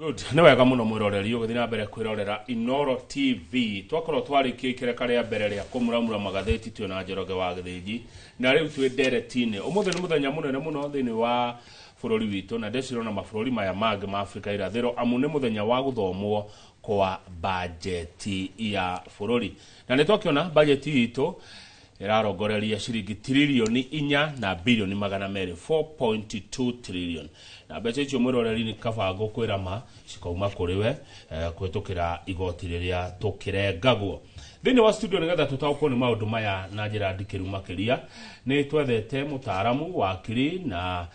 Good. Nĩ wega mũno mwĩroreri ũgĩthiĩ na mbere kwĩrorera Inoro TV. Twakorwo twarĩkia ikereka rĩa mbere rĩa kũmuramura magathĩti twĩ na Njoroge wa Gĩthĩnji na rĩu twĩ ndereti-inĩ. Ũmũthĩ nĩ mũthenya mũnene mũno thĩinĩ wa bũrũri witũ na ndĩcirona na mabũrũri maya mangĩ ma Afrika irathĩro, amu nĩ mũthenya wa gũthomwo kwa bajeti ya bũrũri. Na nĩ twakĩona bajeti itũ ĩrarongoreria ciringi 4.2 tiririoni na birioni 200, 4.2 trillion, na mbeca icio, mwĩroreri, nĩ kaba ngũkwĩra ma cikauma kũrĩ we kũhĩtũkĩra igoti rĩrĩa tũkĩrengagwo. Thĩinĩ wa studio, nĩgetha tũtaũkwo nĩ maũndũ maya na njĩra ndikĩru makĩria, nĩ twethete mũtaaramu, wakiri na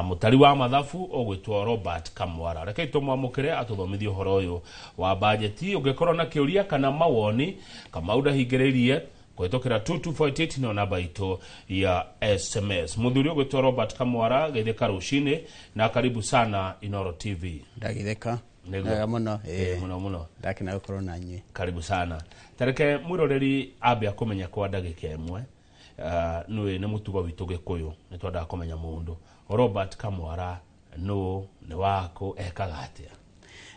mũtari wa mathabu ũgwĩtwo Robert Kamwara. Rekei tũmwamũkĩre atũthomithie ũhoro ũyũ wa bajeti. Ũngĩkorwo na kĩũria kana mawoni, Kamau ndahingĩrĩirie kũhĩtũkĩra 2248, nĩyo namba itũ ya SMS. Mũthuri ũgwĩtwo Robert Kamwara, geithĩka rũcinĩ na karibu sana Inoro TV. Ndagitheka. Nĩguo. Wega mũno. Mũno mũno. Ndakena gũkorwo na inyuĩ. Karibu sana. Tareke mwĩroreri ambe akũmenya kwa ndagĩka ĩmwe. Nĩ nĩ mũtugo witũ Gĩkũyũ, nĩ twendaga kũmenya mũndũ. Robert Kamwara nũ, nĩ wakũ, ekaga atĩa?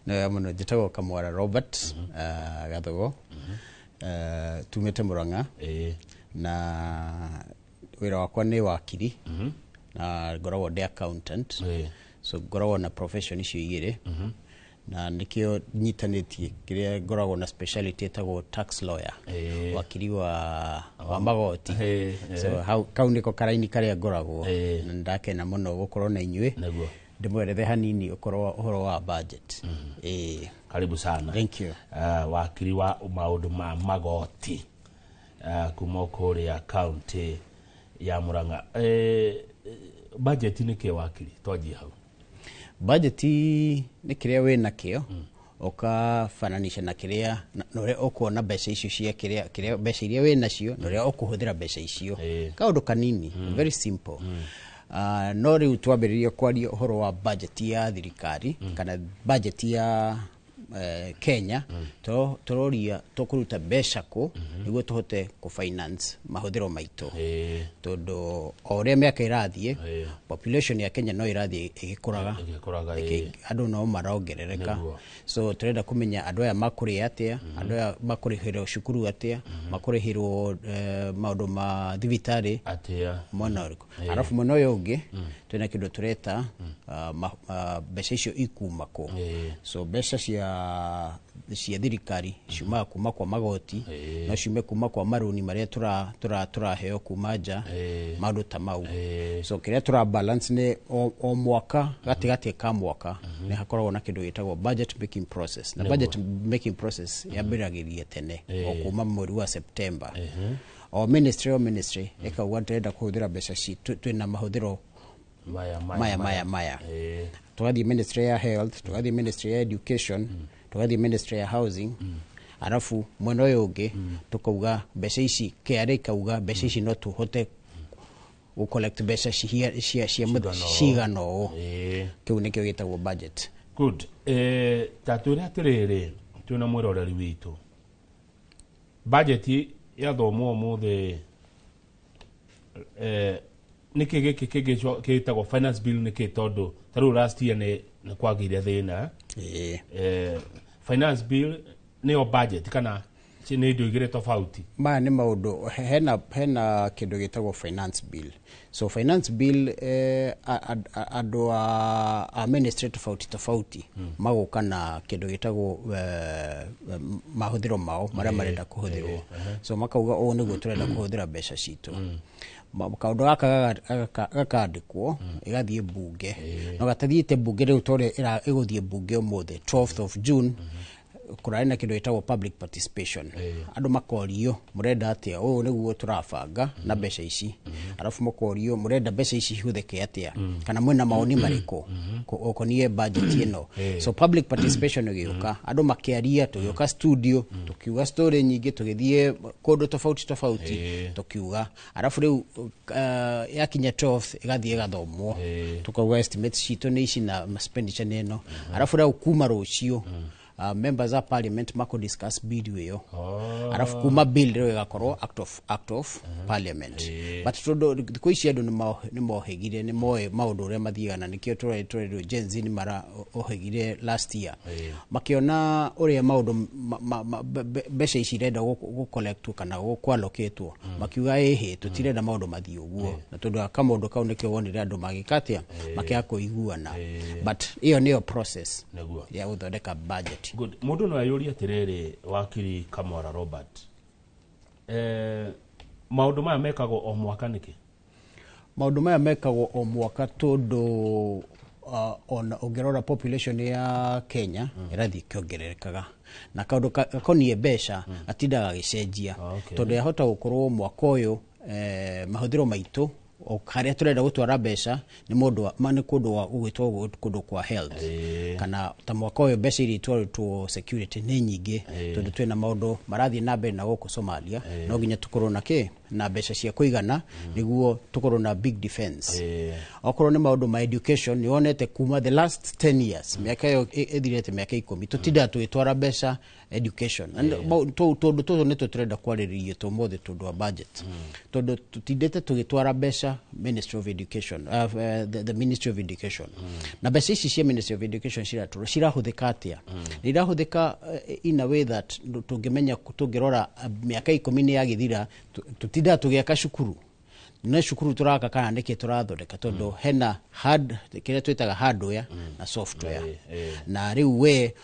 Nĩ wega mũno. Njĩtagwo Kamwara Robert Gathogo. Tumĩte Mũrang'a na wĩra wakwa nĩ wakiri na ngoragwo ndĩ accountant. So ngoragwo na profession icio igĩrĩ na nĩkĩo nyitanĩtie kĩrĩa ngoragwo na speciality ĩtagwo tax lawyer, wakiri wa magoti. So hau kau nĩko karaini karĩa ngoragwo na ndakena mũno gũkorwo na inyuĩ ndĩmwerethe hanini ũkorwo ũhoro wa budget. Karibu sana. Thank you. Wakiri wa maũndũ ma magoti kuma kũrĩa kaunti ya Murang'a. Budget nĩ kĩ, wakiri? Twanjie hau. Budget nĩ kĩrĩa wĩ nakĩo ũkafananisha na kĩrĩa na ũrĩa ũkuona mbeca icio cia kĩrĩa mbeca iria wĩ nacio na ũrĩa ũkũhũthĩra mbeca icio. Kaũndũ kanini, very simple. No rĩu twambĩrĩria kwaria ũhoro wa budget ya thirikari kana budget ya Kenya, tũroria tũkũruta mbeca kũ nĩguo tũhote kũ-finance mahũthĩro maitũ, tondũ o ũrĩa mĩaka ĩrathiĩ, population ya Kenya no ĩrathiĩ ĩgĩkũraga. Ĩgĩkũraga. Andũ no marongerereka. So tũrenda kũmenya andũ aya makũrĩa atĩa, andũ aya makũrĩhĩrwo cukuru atĩa, makũrĩhĩrwo maũndũ ma thibitarĩ atĩa. Mwena ũrĩkũ. Arabu mwena ũyũ ũngĩ twĩna kĩndũ tũreta mbeca icio ikuma kũ. So mbeca cia thirikari ciumaga kuma kwa magoti, no ciume kuma kwa marũni marĩa tũraheo kuma nja, maũndũ ta mau. So kĩrĩa tũra balance nĩ o mwaka, gatagatĩ ka mwaka nĩ hakoragwo na kĩndũ gĩtagwo budget making process, na budget making process yambĩragĩria tene, o kuma mweri wa September. O ministry ĩkauga ndĩrenda kũhũthĩra mbeca citũ, twĩna mahũthĩro maya maya maya maya maya. Tũgathiĩ ministry ya health, tũgathiĩ ministry ya education, tũgathiĩ ministry ya housing. Arabu mwena ũyũ ũngĩ tũkauga mbeca ici, KRA ikauga mbeca ici no tũhote gũ collect mbeca cia cigana ũũ. Cigana ũũ. Kĩu nĩkĩo gĩtagwo budget. Good. Ta twĩre atĩrĩrĩ, twĩna mwĩroreri witũ, budget yathomwo ũmũthĩ, nĩkĩ gĩkĩ kĩngĩ gĩtagwo finance bill nĩkĩ? Tondũ ta rĩu last year nĩ kwagĩire thĩna. Finance bill nĩyo budget kana nĩ indo igĩrĩ tofauti? Maya nĩ maũndũ, hena kĩndũ gĩtagwo finance bill. So finance bill, andũ a ministry tofauti tofauti magoka na kĩndũ gĩtagwo mahũthĩro mao marĩa marenda kũhũthĩrwo. So makauga ũũ nĩguo tũrenda kũhũthĩra mbeca citũ. Kaũndũ gaka gakandĩkwo ĩgathiĩ mbunge, no gatathiĩte mbunge rĩu torĩa ĩgũthiĩ mbunge ũmũthĩ 12th of June, kũrarĩ na kĩndũ gĩtagwo public participation. Andũ makorio mũrenda atĩa, ũũ nĩguo tũrabanga na mbeca ici. Arabu makorio mũrenda mbeca ici ihũthĩke atĩa, kana mwĩna mawoni marĩkũ ũkoniĩ budget ĩno. So public participation ĩgĩũka, andũ makĩaria, tũgĩũka studio tũkiuga story nyingĩ, tũgĩthiĩ kũndũ tofauti tofauti tũkiuga. Arabu rĩu yakinya 12th ĩgathiĩ ĩgathomwo, tukauga estimates citũ nĩ ici na expenditure nĩ ĩno. Arabu rĩu kuma rũciũ Members a parliament makũ discuss bill ĩyo, arabu kuma bill rĩu ĩgakorwo act of parliament. But tondũ thikũ ici andũ nĩ mohĩgire, nĩ moĩ maũndũ ũrĩa mathiaga, na nĩkĩo tũrerwo Gen Z nĩ maraũhĩgire last year, makĩona ũrĩa maũndũ mbeca ici irenda gũcollectwo kana gũkwallocatwo, makiuga ĩhĩ, tũtirenda maũndũ mathiĩ ũguo. Na tondũ wa kamũndũ kau, nĩkĩo wonire andũ magĩka atĩa, makĩaga kũiguana. But ĩyo nĩyo process ya gũthondeka budget. Good. Mũndũ no eyũrie atĩrĩrĩ, wakiri Kamwara Robert, maũndũ maya mekagwo o mwaka nĩkĩ? Maũndũ maya mekagwo o mwaka tondũ ona ũngĩrora population ya Kenya ĩrathiĩ ĩkĩongererekaga, na kaũndũ gakoniĩ mbeca gatindaga gagĩcenjia. Tondũ yahota gũkorwo mwaka ũyũ mahũthĩro maitũ o harĩa tũrenda gũtwara mbeca nĩ mũndũ nĩ kũndũ gũgwĩtwo kũndũ kwa health, kana ta mwaka ũyũ mbeca iria itwarĩtwo security nĩ nyingĩ, tondũ twĩna maũndũ marathiĩ na mbere na gũkũ Somalia, no nginya tũkorwo na kĩ na mbeca cia kũigana nĩguo tũkorwo na big defense. Okorwo nĩ maũndũ ma education, nĩ wonete kuma the last 10 years, mĩaka ĩyo ĩthirĩte, mĩaka 10, tũtindaga tũgĩtwara mbeca education. And tũndũ tũtũ nĩtũ tũrenda kwarĩrĩria tũmũthĩ, tũndũ wa budget, tondũ tũtindĩte tũgĩtwara mbeca Ministry of Education, the Ministry of Education. Na mbeca ici cia Ministry of Education ciratũrwo cirahũthĩka atĩa? Nĩ irahũthĩka in a way that tũngĩmenya, tũngĩrora mĩaka 10 nĩ yagĩthira, tũtindaga tũgĩaka cukuru, nĩ cukuru tũraka kana nĩkĩ tũrathondeka? Tondũ hena hard, kĩrĩa twĩtaga hardware na software. Na rĩu we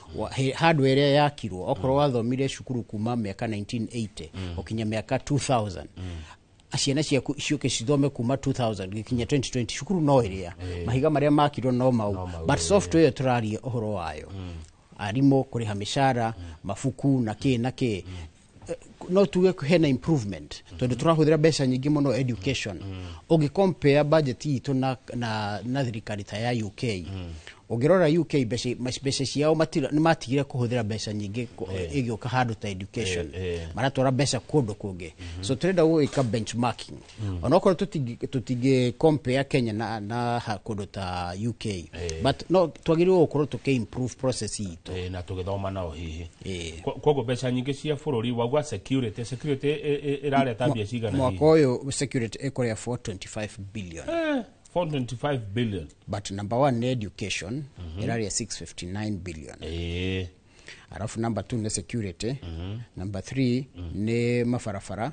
hardware ĩrĩa yakirwo, okorwo wathomire cukuru kuma mĩaka 1980 gũkinya mĩaka 2000, ciana ciaku ciũke cithome kuma 2000 gĩkinya 2020, cukuru no ĩrĩa, mahiga marĩa makirwo no mau, but software ĩyo tũraria ũhoro wayo, arimũ kũrĩha mĩcara, mabuku na kĩ na kĩ, no tuge hena improvement tondũ tũrahũthĩra mbeca nyingĩ mũno education. Ũngĩ compare budget itũ na thirikari ta ya UK, ũngĩrora UK, mbeca ciao nĩ matigire kũhũthĩra mbeca nyingĩ ĩgĩũka handũ ta education, maratwara mbeca kũndũ kũngĩ. So tũrenda gwĩka benchmarking, onokorwo tũtingĩ compare Kenya na kũndũ ta UK, but no twagĩrĩirwo gũkorwo tũkĩ improve process itũ. Na tũgĩthoma nao hihi. Koguo mbeca nyingĩ cia bũrũri wauga security ĩrareta mbia cigana? Mwaka ũyũ security ĩkũrĩa 425 billion. 425 billion. But number one nĩ education, ĩrarĩa 659 billion. Alafu number two nĩ security, number three nĩ mabarabara,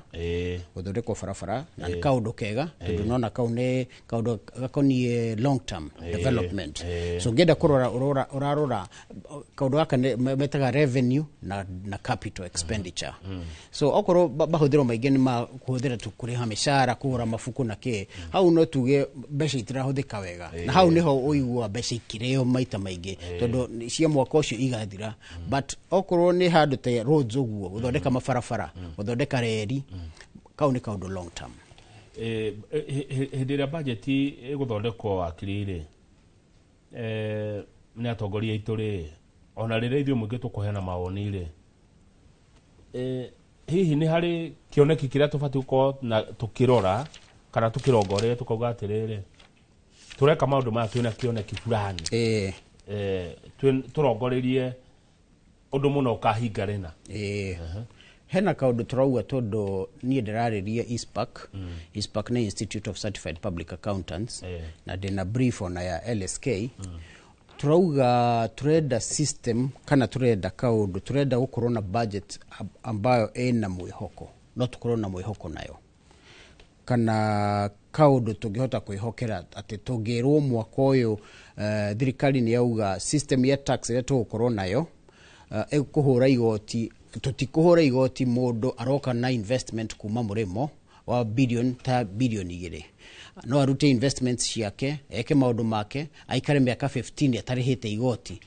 gũthondekwo barabara, na nĩ kaũndũ kega tondũ nona kau nĩ kaũndũ gakoniĩ long term development. So ngĩenda kũrora ũrarora kaũndũ gaka metaga revenue na capital expenditure. So okorwo mahũthĩro maingĩ nĩ ma kũhũthĩra tu kũrĩha mĩcara, kũgũra mabuku na kĩ, hau no tuge mbeca itirahũthĩka wega, na hau nĩho ũigua mbeca ikĩrĩo maita maingĩ, tondũ cia mwaka ũcio igathira. But okorwo nĩ handũ ta roads ũguo, gũthondeka mabarabara, gũthondeka reri, kau nĩ kaũndũ long term. Hĩndĩ ĩrĩa bajeti ĩgũthondekwo, wakiri rĩ, nĩ atongoria aitũ rĩ, ona rĩrĩa ithuĩ mũingĩ tũkũheana mawoni rĩ, hihi nĩ harĩ kĩoneki kĩrĩa tũbatiĩ gũkorwo na tũkĩrora kana tũkĩrongoreria, tũkauga atĩrĩrĩ, tũreka maũndũ maya twĩna kĩoneki fulani, tũrongorerie ũndũ mũno ũkahinga rĩna? Ĩĩ, hena kaũndũ tũrauga, tondũ niĩ ndĩrarĩria ICPAK. ICPAK nĩ Institute of Certified Public Accountants, na ndĩna brief ona ya LSK. Turauga turenda system kana turenda kaũndũ, turenda gũkorwo na budget ambayo ĩna mwĩhoko, no tũkorwo na mwĩhoko nayo, kana kaũndũ tũngĩhota kwĩhokera atĩ tũngĩrwo mwaka ũyũ thirikari nĩ yauga system ya tax ĩrĩa tũgũkorwo nayo ĩkũhũra igoti, tũtikũhũra igoti mũndũ aroka na investment kuma mũrĩmo wa billion ta bilioni 2, no arute investments ciake, eke maũndũ make, aikare mĩaka 15 atarĩhĩte igoti.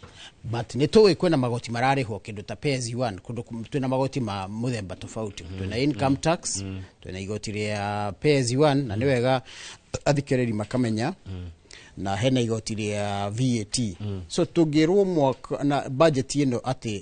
But nĩ tũĩ kwĩna magoti mararĩhwo, kĩndũ ta pay as you earn, kũndũ twĩna magoti ma mũthemba tofauti, twĩna income tax, twĩna igoti rĩa pay as you earn, na nĩ wega athikĩrĩri makamenya. Na hena igoti rĩa VAT. So tũngĩrwo mwaka na budget ĩno atĩ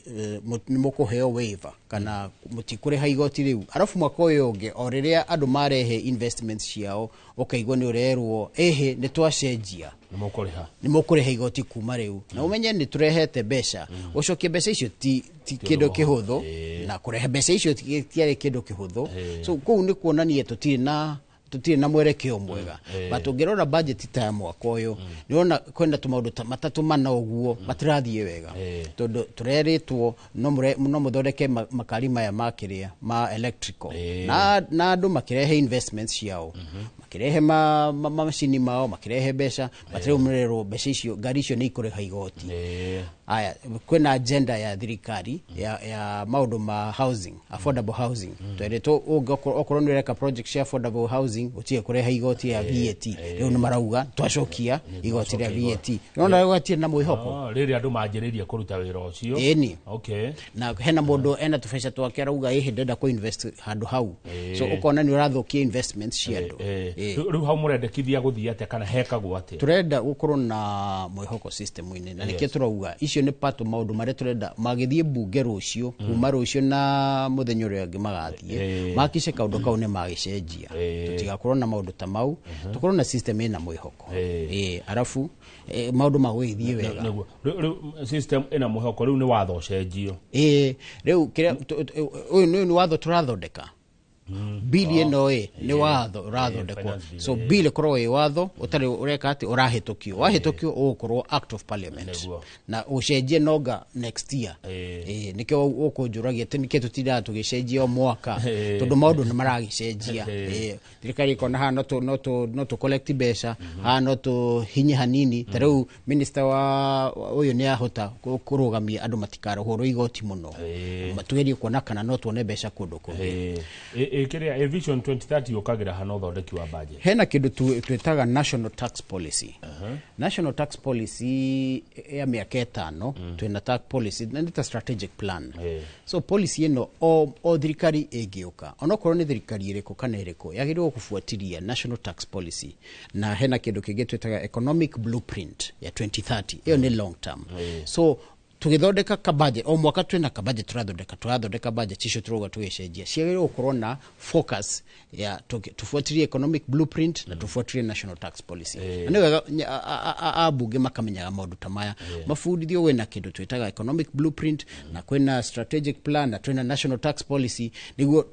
nĩ mũkũheo waiver kana mũtikũrĩha igoti rĩu, arabu mwaka ũyũ ũngĩ o rĩrĩa andũ marehe investments ciao ũkaigua nĩ ũrerwo ĩhĩ nĩ twacenjia, nĩ mũkũrĩha, nĩ mũkũrĩha igoti kuma rĩu, na ũmenye nĩ tũrehete mbeca, gũcokia mbeca icio ti kĩndũ kĩhũthũ, na kũrehe mbeca icio tiarĩ kĩndũ kĩhũthũ. So kũu nĩ kuonania tũtirĩ na mwerekeo mwega. But ũngĩrora budget ta ya mwaka ũyũ, nĩ ũrona kwĩna tũmaũndũ ta matatũ mana ũguo matirathiĩ wega, tondũ tũrerĩtwo no mũthondeke makari maya ma kĩrĩa ma electrical, na andũ makĩrehe investments ciao, makĩrehe macini mao, makĩrehe mbeca, but rĩu mũrerwo mbeca icio, ngari icio nĩ ikũrĩha igoti. Aya, kwĩna agenda ya thirikari ya maũndũ ma housing, affordable housing. Twerĩtwo okorwo nĩ ũreka project cia affordable housing ũtige kũreha igoti ya VAT. Rĩu nĩ marauga twacokia igoti rĩa VAT. Nona rĩu hatirĩ na mwĩhoko. Ah, rĩrĩ andũ manjĩrĩirie kũruta wĩra ũcio. Ĩni. Na hena mũndũ ena tũbeca twake arauga ĩhĩ ndenda kũ invest handũ hau, so ũkona nĩ ũrathũkia investments cia andũ. Rĩu hau mũrendekithia gũthiĩ atĩa kana hekagwo atĩa? Turenda gukorwo na mwĩhoko system-inĩ, na nĩkĩo tũrauga icio nĩ part of maũndũ marĩa turenda magĩthiĩ mbunge rũciũ, kuma rũciũ na mũthenya ũrĩa ũngĩ magathiĩ, makice kaũndũ kau nĩ magĩcenjia, tũtigakorwo na maũndũ ta mau, tũkorwo na system ĩna mwĩhoko. Arabu maũndũ magũgĩthiĩ wega. Nĩguo rĩu system ĩna mwĩhoko, rĩu nĩ watho ũcenjio. Ĩĩ, rĩu kĩrĩa ũyũ nĩ watho tũrathondeka, bill ĩno ĩ nĩ watho ũrathondekwo. Finance bill, So bill ĩkorwo ĩ watho ũtarĩ ũreka atĩ ũrahĩtũkio, wahĩtũkio ũgũkorwo act of parliament na ũcenjie nonga next year. Nĩkĩo ũkũnjũragia atĩ nĩkĩo tũtindaga tũgĩcenjia o mwaka, tondũ maũndũ nĩ maragĩcenjia. Thirikari ĩkona haha no tũ collect mbeca haha, no tũhinye hanini. Ta rĩu minister wa ũyũ nĩ ahota kũrũgamia andũ matikarũhũrwo igoti mũno. Tugerie kuona kana no tuone mbeca kũndũ kũngĩ. Kĩrĩa Vision 2030 yũkagĩra hana ũthondeki wa budget? Hena kĩndũ twĩtaga national tax policy. National tax policy ya mĩaka 5, twĩna tax policy na nĩ ta strategic plan. So policy ĩno o thirikari ĩngĩũka, onokorwo nĩ thirikari ĩrĩkũ kana ĩrĩkũ, yagĩrĩirwo kũbuatĩria national tax policy. Na hena kĩndũ kĩngĩ twĩtaga economic blueprint ya 2030, ĩyo nĩ long term. So tũgĩthondeka kabudget o mwaka, twĩna kabudget tũrathondeka budget icio tũrauga tũgĩcenjia ciagĩrĩirwo gũkorwo na focus ya tũbuatĩrie economic blueprint na tũbuatĩrie national tax policy. Na nĩ wega ambunge makamenyaga maũndũ ta maya, mabundithio kwĩna kĩndũ twĩtaga economic blueprint na kwĩna strategic plan na twĩna national tax policy, nĩguo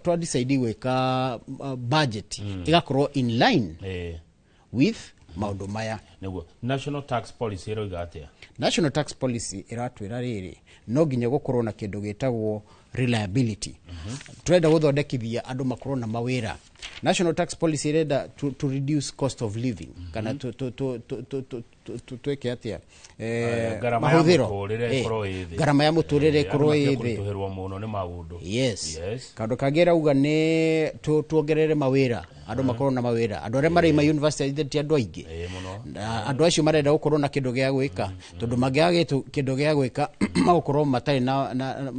twa decide gwĩka budget ĩgakorwo in line with maũndũ maya. Nĩguo national tax policy ĩroiga atĩa? National tax policy ĩratwĩra rĩrĩ, no nginya gũkorwo na kĩndũ gĩtagwo reliability. Turenda gũthondekithia andũ makorwo na mawĩra. National tax policy ĩrenda to reduce cost of living, kana twĩke atĩa? Ngarama ya Mahũthĩro. mũtũrĩre ĩkorwo ĩ thĩ. Ngarama ya mũtũrĩre ĩkorwo Andũ ĩ matige thĩ. kũritũhĩrwo mũno nĩ maũndũ. Yes. Kaũndũ kangĩ ĩrauga nĩ tuongerere mawĩra, andũ makorwo na mawĩra, andũ arĩa maraima university ti andũ aingĩ. Ĩĩ, mũno. Na andũ acio marenda gũkorwo na kĩndũ gĩa gwĩka, tondũ mangĩaga kĩndũ gĩa gwĩka magũkorwo matarĩ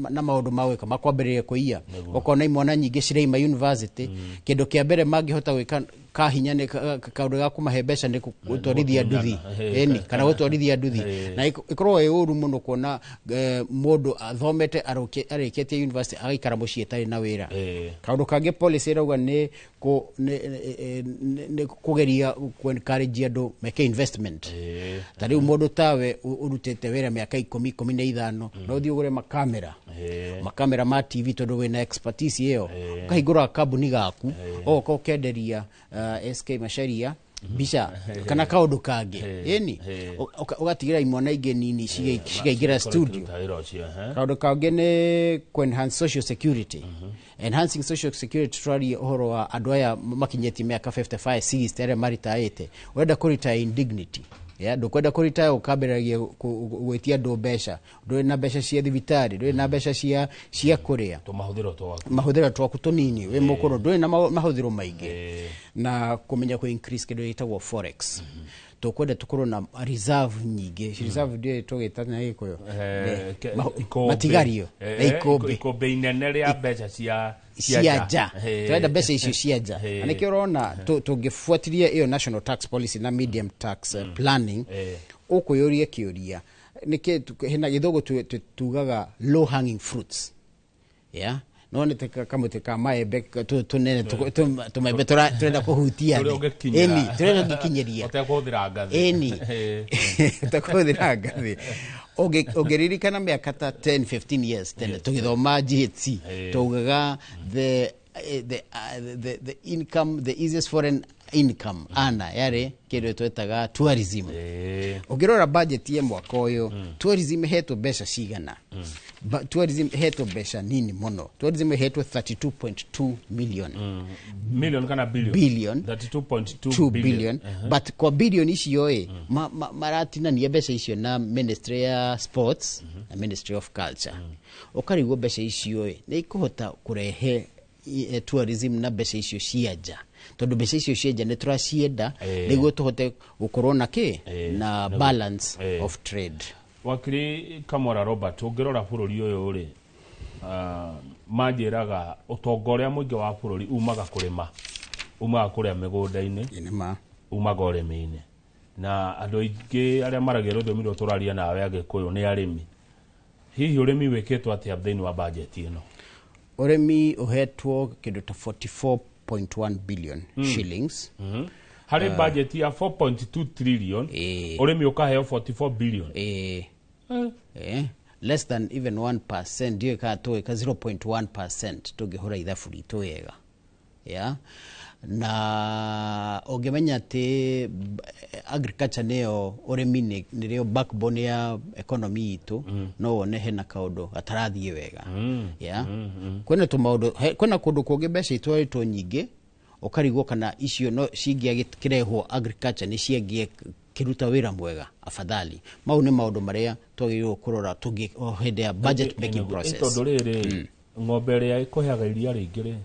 na maũndũ ma gwĩka, makwambĩrĩria kũiya. Ũkona imwana nyingĩ ciraima university, kĩndũ kĩa mbere mangĩhota gwĩka kahinya nĩ kaũndũ ga kũmahe mbeca nĩ gũtwarithia nduthi. Ĩni, kana gũtwarithia nduthi. Na ĩkorwo ĩ ũru mũno kuona mũndũ athomete arĩkĩtie university agaikara mũciĩ atarĩ na wĩra. Kaũndũ kangĩ policy ĩrauga nĩ nĩ kũgeria kũ encourage andũ meke investment. Ta rĩu mũndũ tawe ũrutĩte wĩra mĩaka 10, 15, no ũthiĩ ũgũre makamera, makamera ma TV, tondũ wĩna expertise ĩyo, ũkahingũra kambuni gaku, ũgoka ũkenderia SK Macharia mbica kana kaũndũ kangĩ. Ĩni, ũgatigĩra imwana ingĩ nini cikaingĩra studio. Kũruta wĩra ũcio, ehe. Kaũndũ kangĩ nĩ kũ enhance social security. Enhancing social security, tũraria ũhoro wa andũ aya makinyĩtie mĩaka 55, 60, arĩa maritaĩte. Ũrenda kũretire in dignity, yeah, ndũkwenda kũretire ũkambĩrĩria gwĩtia andũ mbeca, ndũrĩ na mbeca cia thibitarĩ, ndũrĩ na mbeca cia kũrĩa. Tũmahũthĩro twaku. Mahũthĩro twaku tũnini, wĩ mũkũrũ, ndũrĩ na mahũthĩro maingĩ. Na kũmenya kũ increase kĩndũ gĩtagwo forex. Tũkwenda tũkorwo na reserve nyingĩ. Reserve ndiũĩ tũgĩta na Gĩkũyũ. Ikũmbĩ. Matigario na ikũmbĩ. Ikũmbĩ inene rĩa mbeca cia Cia nja. Tũrenda mbeca icio cia nja. Na nĩkĩo ũrona tũngĩbuatĩria ĩyo national tax policy na medium tax planning, ũkwĩyũria kĩũria nĩkĩ hena gĩthũngũ tugaga low hanging fruits, yeah? No nĩ ta kamũtĩ ka maembe tũnene, tũmaembe tũrenda kũhutia Tũrĩa thĩ. Ũngĩkinyĩra. Ĩni, tũrenda ũngĩkinyĩria. Ũtekũhũthĩra ngathĩ. Ĩni, ũtekũhũthĩra ngathĩ. Ũngĩririkana mĩaka ta 10 15 years tene tũgĩthoma GHC, twaugaga the income, the easiest foreign income ana yarĩ kĩndũ twetaga tourism. Ũngĩrora budget ya mwaka ũyũ, tourism ĩhetwo mbeca cigana? Tourism ĩhetwo mbeca nini mũno. Tourism ĩhetwo 32.2 million. Million kana billion? Billion. 32.2. 2 billion, but kwa billion icio ĩ maratinania mbeca icio na Ministry ya Sports na Ministry of Culture. Ũkarigwo mbeca icio ĩ nĩ ikũhota kũrehe tourism na mbeca icio cia nja, tondũ mbeca icio cia nja nĩ tũracienda nĩguo tũhote gũkorwo na kĩ na balance of trade. Wakiri Kamwara Robert, ũngĩrora bũrũri ũyũ rĩ, manjĩraga ũtonga ũrĩa mũingĩ wa bũrũri umaga kũrĩma, umaga kũrĩa mĩgũnda-inĩ, Ĩ nĩ ma. Umaga ũrĩmi-inĩ, na andũ aingĩ arĩa maragia rũthiomi rũrũ tũraria nawe Agĩkũyũ nĩ arĩmi. Hihi ũrĩmi wĩkĩtwo atĩa thĩinĩ wa bajeti ĩno? Ũrĩmi ũhetwo kĩndũ ta 44.1 billion shillings. Harĩ bajeti ya 4.2 trillion, ũrĩmi ũkaheo 44 billion? Eh, less than even 1%. Ndiũĩ kana tũgĩka 0.1% tũngĩhũra ithabu ritũ wega, yeah? Na ũngĩmenya atĩ agriculture nĩyo, ũrĩmi nĩrĩo backbone ya economy itũ, no wone hena kaũndũ gatarathiĩ wega, yeah? Kwĩna tũmaũndũ, kwĩna kũndũ kũngĩ mbeca itwarĩtwo nyingĩ, ũkarigwo kana icio no cingĩakĩrehwo agriculture nĩ ciangĩkĩruta wĩra mwega afadhali. Mau nĩ maũndũ marĩa twagĩrĩirwo kũrora tũngĩ o hĩndĩ ya budget making process. Tondũ rĩrĩ, ng'ombe ĩrĩa ĩkũheaga iria rĩingĩ rĩ,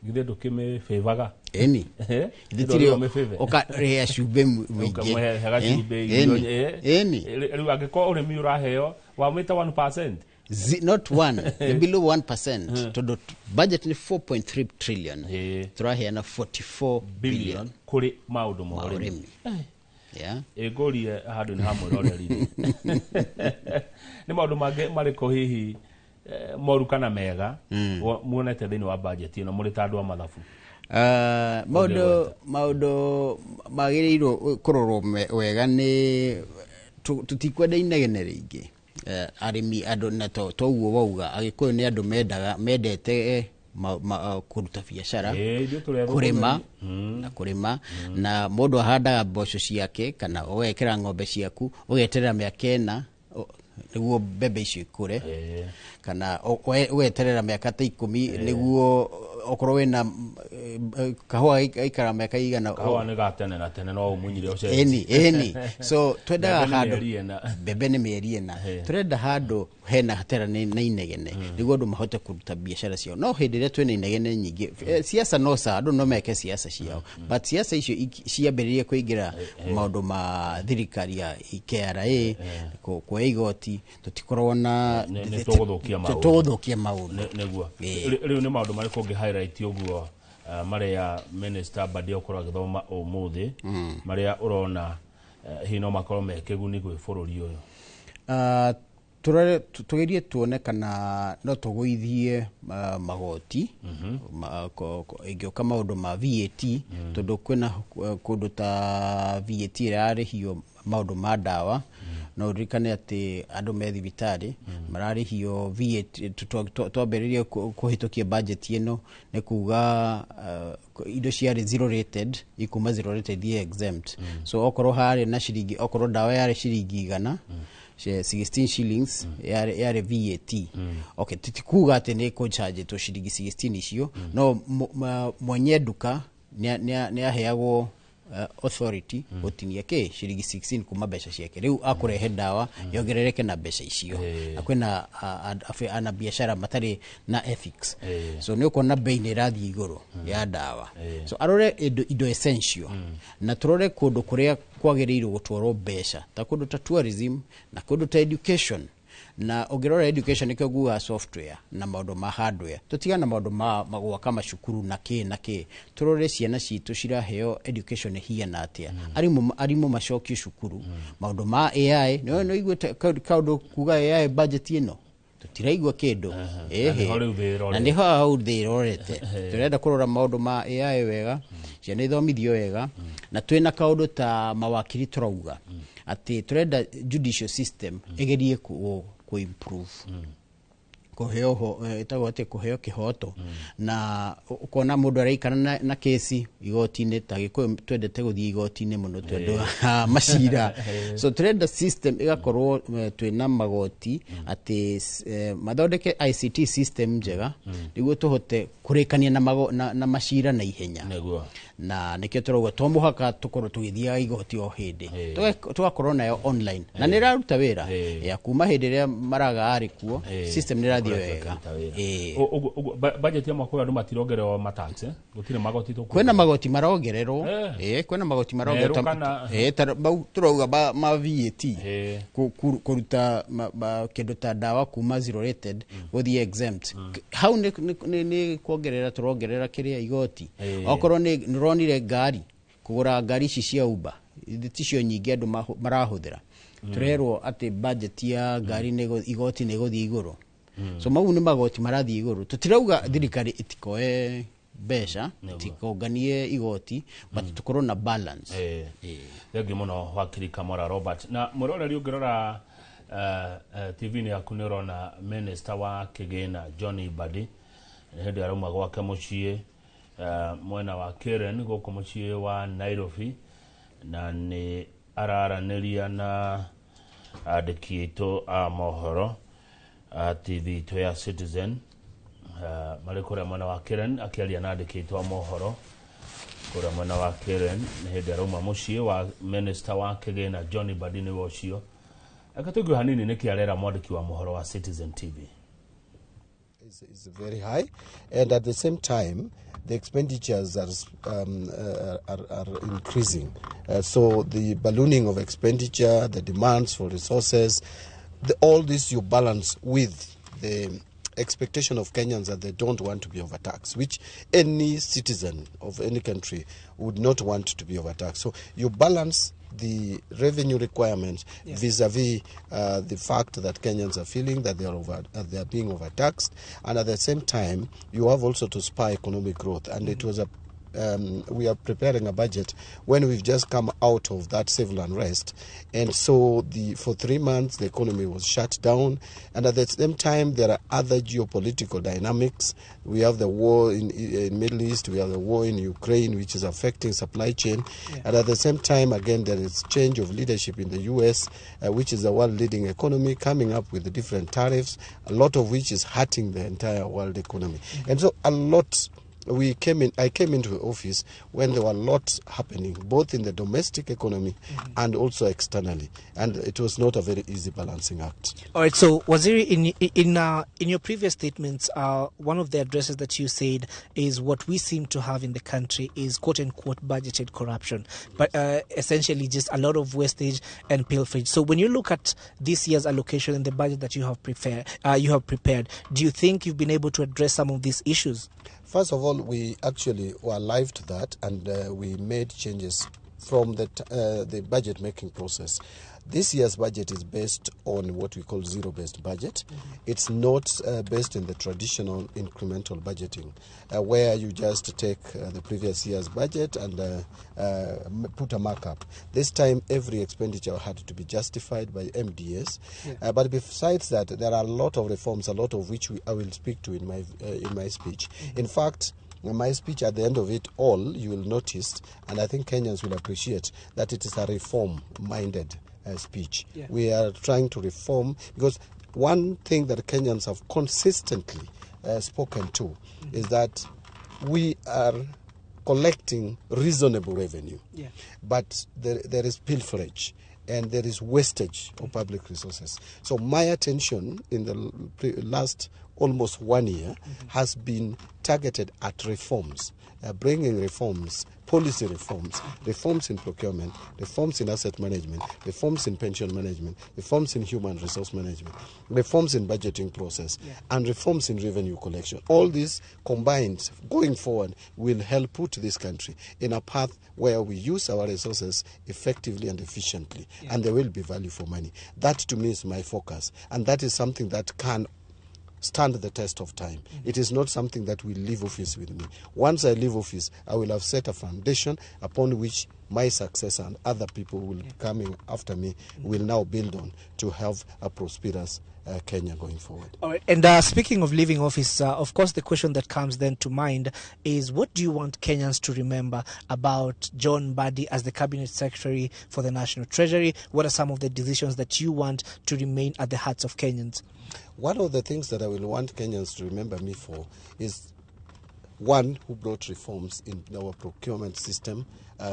githĩ ndũkĩmĩbĩbaga? Ĩni. Githĩ ũmĩbĩbe? Ũkarĩa cumbĩ mũingĩ. Ũkamũheaga cumbĩ, Ĩni. irio, Ĩni. Rĩu angĩkorwo ũrĩmi ũraheo wamwĩta 1%? Not one, ni below 1%, tondũ budget nĩ 4.3 trillion, tũraheana 44 billion billion kũrĩ maũndũ ma ma ũrĩmi. Ũrĩmi, yeah. Ĩngũrie handũ nĩ hamwĩroreri, nĩ maũndũ mangĩ marĩkũ hihi moru kana mega muonete thĩinĩ wa bajeti ĩno mũrĩ ta andũ a mathabu? Maũndũ magĩrĩirwo kũrorwo wega nĩ tũtikwenda inegene rĩingĩ. Arĩmi andũ na toguo wauga Agĩkũyũ nĩ andũ mendaga mendete kũruta biacara, Ithuĩ tũrĩ athũkũmi. Kũrĩma na kũrĩma, na mũndũ ahandaga mboco ciake kana ũgekĩra ng'ombe ciaku, ũgeterera mĩaka 4 nĩguo mbembe icio ikũre, kana ũgeterera mĩaka ta 10 nĩguo okorwo wĩna kahũa gaikara mĩaka igana. Kahũa nĩ ga tene na tene, no ũmunyire ũcenjie. Ĩni, so twendaga Mbembe nĩ handũ mĩeri 4. Mbembe nĩ mĩeri 4. Tũrenda handũ hena hatera na inegene nĩguo andũ mahote kũruta biacara ciao. No hĩndĩ ĩrĩa twĩna inegene nyingĩ, siasa no sa andũ no meke siasa ciao, but siasa icio ciambĩrĩrie kũingĩra maũndũ ma thirikari ya KRA, kuoya igoti, tũtikoragwo na Nĩ tũgũthũkia maũndũ. Tũgũthũkia maũndũ. Nĩguo. Rĩu nĩ maũndũ marĩkũ ũngĩ highlight ũguo, marĩa Minister Mbadi ũkorwo agĩthoma ũmũthĩ, marĩa ũrona hihi no makorwo me kĩguni gwĩ bũrũri ũyũ? Tũrore tũgerie tuone kana no tũgũithie magoti ĩngĩũka maũndũ ma VAT, tondũ kwĩna kũndũ ta VAT ĩrarĩhio maũndũ ma ndawa. No ũririkane atĩ andũ me thibitarĩ mararĩhio VAT. Twambĩrĩrie kũhĩtũkia budget ĩno nĩ kuga indo ciarĩ zero rated ikuma zero rated ithiĩ exempt. So okorwo harĩ na ciringi, okorwo ndawa yarĩ ciringi 100, 16 shillings yarĩ VAT. Okay, titikuga atĩ nĩ kũchargetwo ciringi 16 icio, no mwenye nduka nĩ aheagwo authority gũtinia kĩ ciringi 16 kuma mbeca ciake rĩu akũrehe ndawa yongerereke na mbeca icio. Na kwĩna ana biacara matarĩ na ethics. So nĩ ũkuona bei nĩ ĩrathiĩ igũrũ ya ndawa. So arore indo essential, na tũrore kũndũ kũrĩa kwagĩrĩirwo gũtwarwo mbeca, ta kũndũ ta tourism na kũndũ ta education. Na ũngĩrora education, nĩkĩo ngugaga software na maũndũ ma hardware, tũtigana na maũndũ ma gwaka macukuru na kĩ na kĩ, tũrore ciana citũ ciraheo education ĩhiana atĩa, arimũ macokio cukuru, maũndũ ma AI. Nĩ ũiguĩte kaũndũ kuga AI budget ĩno tũtiraigua kĩndũ. Na nĩho rĩu thĩ ĩrorete. Na nĩho hau thĩ ĩrorete. Tũrenda kũrora maũndũ ma AI wega, ciana ithomithio wega, na twĩna kaũndũ ta mawakiri tũrauga atĩ tũrenda judicial system ĩgerie ku improve kũheo ĩtagwo atĩ kũheo kĩhoto, na ũkona mũndũ araikara na kesi igoti-inĩ. Ta Gĩkũyũ twendete gũthiĩ igoti-inĩ mũno tondũ wa macira. So tũrenda system ĩgakorwo twĩna magoti atĩ mathondeke ICT system njega nĩguo tũhote kũrĩkania na macira na ihenya. Na nĩkĩo tũrauga to mũhaka tũkorwo tũgĩthiaga igoti o hĩndĩ. Tũgakorwo nayo online na nĩ ĩraruta wĩra ya kuma hĩndĩ ĩrĩa Maraga arĩ kuo. System nĩ ĩrathiĩ Ĩkoretwo wega. ĩkĩruta wĩra. Ũguo, budget ya mwaka ũyũ andũ matirongererwo matax, eh? Gũtirĩ magoti tũkuongerera? Kwĩna magoti marongererwo. Kwĩna magoti marongererwo. Merũ kana- Ta mau tũrauga ma VAT, kũruta kĩndũ ta ndawa kuma zero rated gũthiĩ exempt. Hau nĩ kuongerera tũrongerera kĩrĩa igoti. Okorwo nĩ nĩũronire ngari, kũgũra ngari ici cia Uber ticio nyingĩ andũ marahũthĩra, tũrerwo atĩ budget ya ngari igoti nĩ ĩgũthiĩ igũrũ. So mau nĩ magoti marathiĩ igũrũ. Tũtirauga thirikari ĩtikoe mbeca, ĩtikonganie igoti, but tũkorwo na balance. Thengiũ mũno, wakiri Kamora Robert. Na mwĩroreri, ũngĩrora TV-inĩ yaku nĩ ũrona minister wa kĩgĩna John Mbadi nĩ hĩndĩ arauma gwake mũciĩ mwena wa Karen gũkũ mũciĩ wa Nairobi, na nĩ araranĩria na andĩki aitũ a mohoro a TV itũ ya Citizen, marĩ kũrĩa mwena wa Karen, akĩaria na andĩki aitũ a mohoro kũrĩa mwena wa Karen. Nĩ hĩndĩ arauma mũciĩ wa minister wa kĩgĩna John Mbadi nĩwe ũcio. Reke tũigue hanini nĩkĩ arera mwandĩki wa mohoro wa Citizen TV. Is very high, and at the same time, the expenditures are increasing. So the ballooning of expenditure, the demands for resources, all this you balance with the expectation of Kenyans that they don't want to be overtaxed, which any citizen of any country would not want to be overtaxed. So you balance the revenue requirements vis-a-vis the fact that Kenyans are feeling that they are being overtaxed, and at the same time you have also to spur economic growth. And it was a we are preparing a budget when we've just come out of that civil unrest, and so for 3 months the economy was shut down, and at the same time there are other geopolitical dynamics. We have the war in Middle East, we have the war in Ukraine, which is affecting supply chain, and at the same time again there is change of leadership in the US, which is the world leading economy, coming up with the different tariffs, a lot of which is hurting the entire world economy. And so a lot we came in I came into office when there were lots happening both in the domestic economy and also externally, and it was not a very easy balancing act. All right. So, Waziri, in your previous statements, one of the addresses that you said is what we seem to have in the country is quote unquote budgeted corruption, but essentially just a lot of wastage and pilferage. So, when you look at this year's allocation and the budget that you have prepared, do you think you've been able to address some of these issues? First of all, we actually were alive to that, and we made changes from the budget making process. This year's budget is based on what we call zero-based budget. It's not based in the traditional incremental budgeting, where you just take the previous year's budget and put a markup. This time, every expenditure had to be justified by MDAs. But besides that, there are a lot of reforms, a lot of which I will speak to in my speech. In fact, in my speech, at the end of it all, you will notice, and I think Kenyans will appreciate, that it is a reform-minded speech. We are trying to reform because one thing that Kenyans have consistently spoken to is that we are collecting reasonable revenue. Yeah. But there is pilferage and there is wastage of public resources. So my attention in the last almost 1 year has been targeted at reforms, bringing reforms, policy reforms, reforms in procurement, reforms in asset management, reforms in pension management, reforms in human resource management, reforms in budgeting process, and reforms in revenue collection. All these combined, going forward, will help put this country in a path where we use our resources effectively and efficiently, and there will be value for money. That, to me, is my focus, and that is something that can stand the test of time. It is not something that will leave office with me. Once I leave office, I will have set a foundation upon which my successor and other people will coming after me will now build on to have a prosperous Kenya going forward. All right. And speaking of leaving office, of course, the question that comes then to mind is, what do you want Kenyans to remember about John Mbadi as the Cabinet Secretary for the National Treasury? What are some of the decisions that you want to remain at the hearts of Kenyans? One of the things that I will want Kenyans to remember me for is one who brought reforms in our procurement system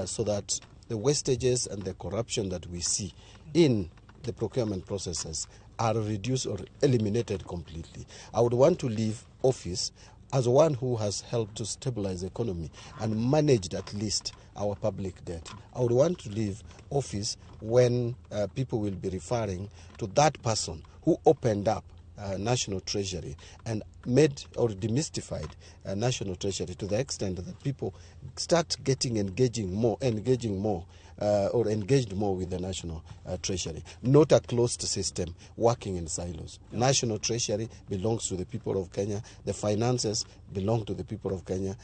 so that the wastages and the corruption that we see in the procurement processes are reduced or eliminated completely. I would want to leave office as one who has helped to stabilize the economy and managed at least our public debt. I would want to leave office when people will be referring to that person who opened up National Treasury and made or demystified National Treasury to the extent that people start getting engaged more with the National Treasury. Not a closed system working in silos. Yeah. National Treasury belongs to the people of Kenya. The finances belong to the people of Kenya.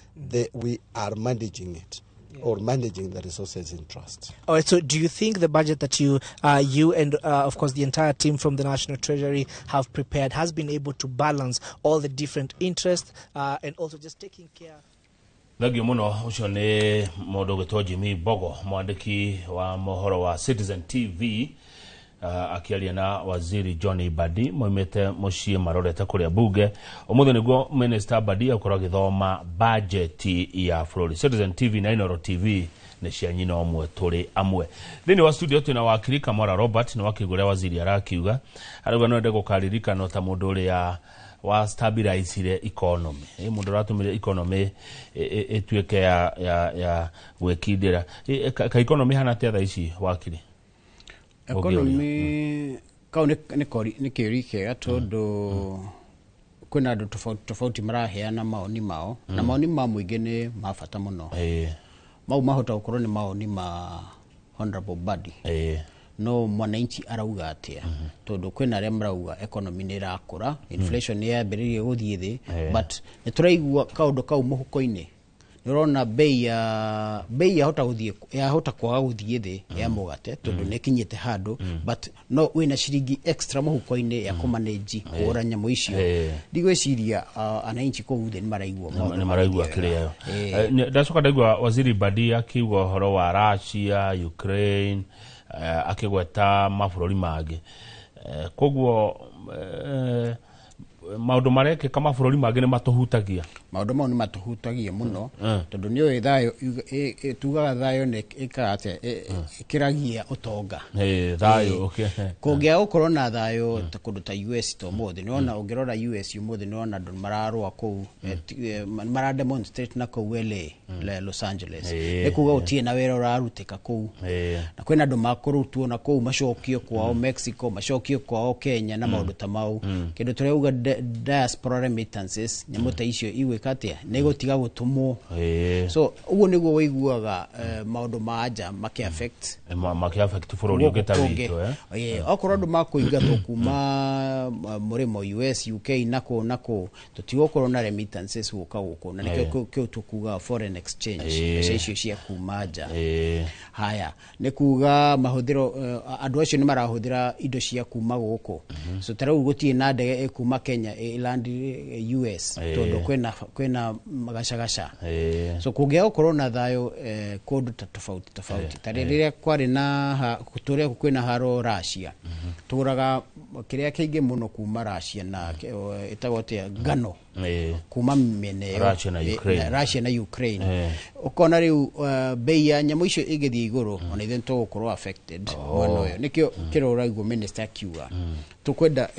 We are managing it. Yeah. Or managing the resources in trust. All right. So, do you think the budget that you and of course the entire team from the National Treasury have prepared has been able to balance all the different interests and also just taking care? Thengio muno. Ucio ni mundu gwitwo Jimmy Mbogo, mwandiki wa mohoro wa Citizen TV, akiaria na waziri John Mbadi moimite mucii marorete kuria bunge umuthi niguo Minister Mbadi akorwo agithoma budget ya bururi. Citizen TV na Inooro TV nĩ cia nyina ũmwe, tũrĩ amwe. Thĩinĩ wa studio twĩna wakiri Kamora Robert, nĩ wakĩigua waziri arakiuga arauga no ende gũkaririkanwo ta mũndũ ũrĩa wa stabilizire economy, mũndũ ũratũmire economy ĩtuĩke ya gwĩkindĩra. Ka economy hana atĩa thaa ici, wakiri? Economy kau nĩ kĩũria kĩega tondũ kwĩna andũ tofauti tofauti maraheana maoni mao, na maoni ma mũingĩ nĩ ma bata mũno. Mau mahota gũkorwo nĩ maoni ma Honorable Mbadi, no mwananchi arauga atĩa? Tondũ kwĩna arĩa marauga economy nĩ ĩrakũra, inflation nĩ yambĩrĩirie gũthiĩ thĩ, but nĩ tũraigua kaũndũ kau mũhuko-inĩ. Nĩ ũrona bei yahota gũthiĩ, yahota kwaga gũthiĩ thĩ ya mũgate tondũ nĩ ĩkinyĩte handũ, but no wĩna ciringi extra mũhuko-inĩ ya kũmanage kũgũra nyamũ icio. Ndigwĩciria ananchi kũu thĩ nĩ maraigua maũndũ nĩ maraigua kĩrĩa. Ndacoka ndaigua waziri Mbadi akiuga ũhoro wa Russia, Ukraine, akĩgweta mabũrũri mangĩ. Koguo maũndũ marekĩka mabũrũri mangĩ nĩ matũhutagia. Maũndũ mau nĩ matũhutagia mũno tondũ nĩ ũĩ thayũ, tugaga thayũ nĩ ĩkaga atĩa, ĩkĩragia ũtonga. Thayũ, okay. Kũngĩaga gũkorwo na thayũ ta kũndũ ta US ta ũmũthĩ, nĩwona ũngĩrora US ũmũthĩ nĩwona andũ mararũa kũu, mara demonstrate na kũu LA, Los Angeles. Nĩ kuga gũtirĩ na wĩra ũrarutĩka kũu. Na kwĩna andũ makũrutwo na kũu macokio kwao Mexico, macokio kwao Kenya na maũndũ ta mau. Kĩndũ tũrauga diaspora remittances, nyamũ ta icio igwĩka atĩa, nĩ gũtiga gũtũmwo. So ũguo nĩguo wĩiguaga maũndũ ma nja makĩ affect makĩ affect bũrũri ũngĩ ta witũ. Okorwo andũ makũingatwo kuma mũrĩmo US, UK na kũ na kũ, tũtigũkorwo na remittances gũka gũkũ, na nĩkĩo kĩu tũkuga foreign exchange, mbeca icio cia kuma nja. Haya, nĩ kuga mahũthĩro, andũ acio nĩ marahũthĩra indo cia kuma gũkũ. So ta rĩu gũtirĩ na ndege ĩkuma Kenya ĩland US tondũ kwĩna magacagaca. So kũngĩaga gũkorwo na thayũ kũndũ ta tofauti tofauti, ta rĩrĩa kwarĩ na tũrĩa kwĩna haro Russia, tũgũraga Kĩrĩa kĩingĩ mũno kuma Russia na ĩtagwo atĩa, ngano kuma mĩena ĩyo. Russia na Ukraine. Russia na Ukraine. Ũkona rĩu bei ya nyamũ icio ĩgĩthiĩ igũrũ, ona ithuĩ nĩtũgũkorwo affected mwena ũyũ. Nĩkĩo kĩrĩa ũraigua minister akiuga tũkwenda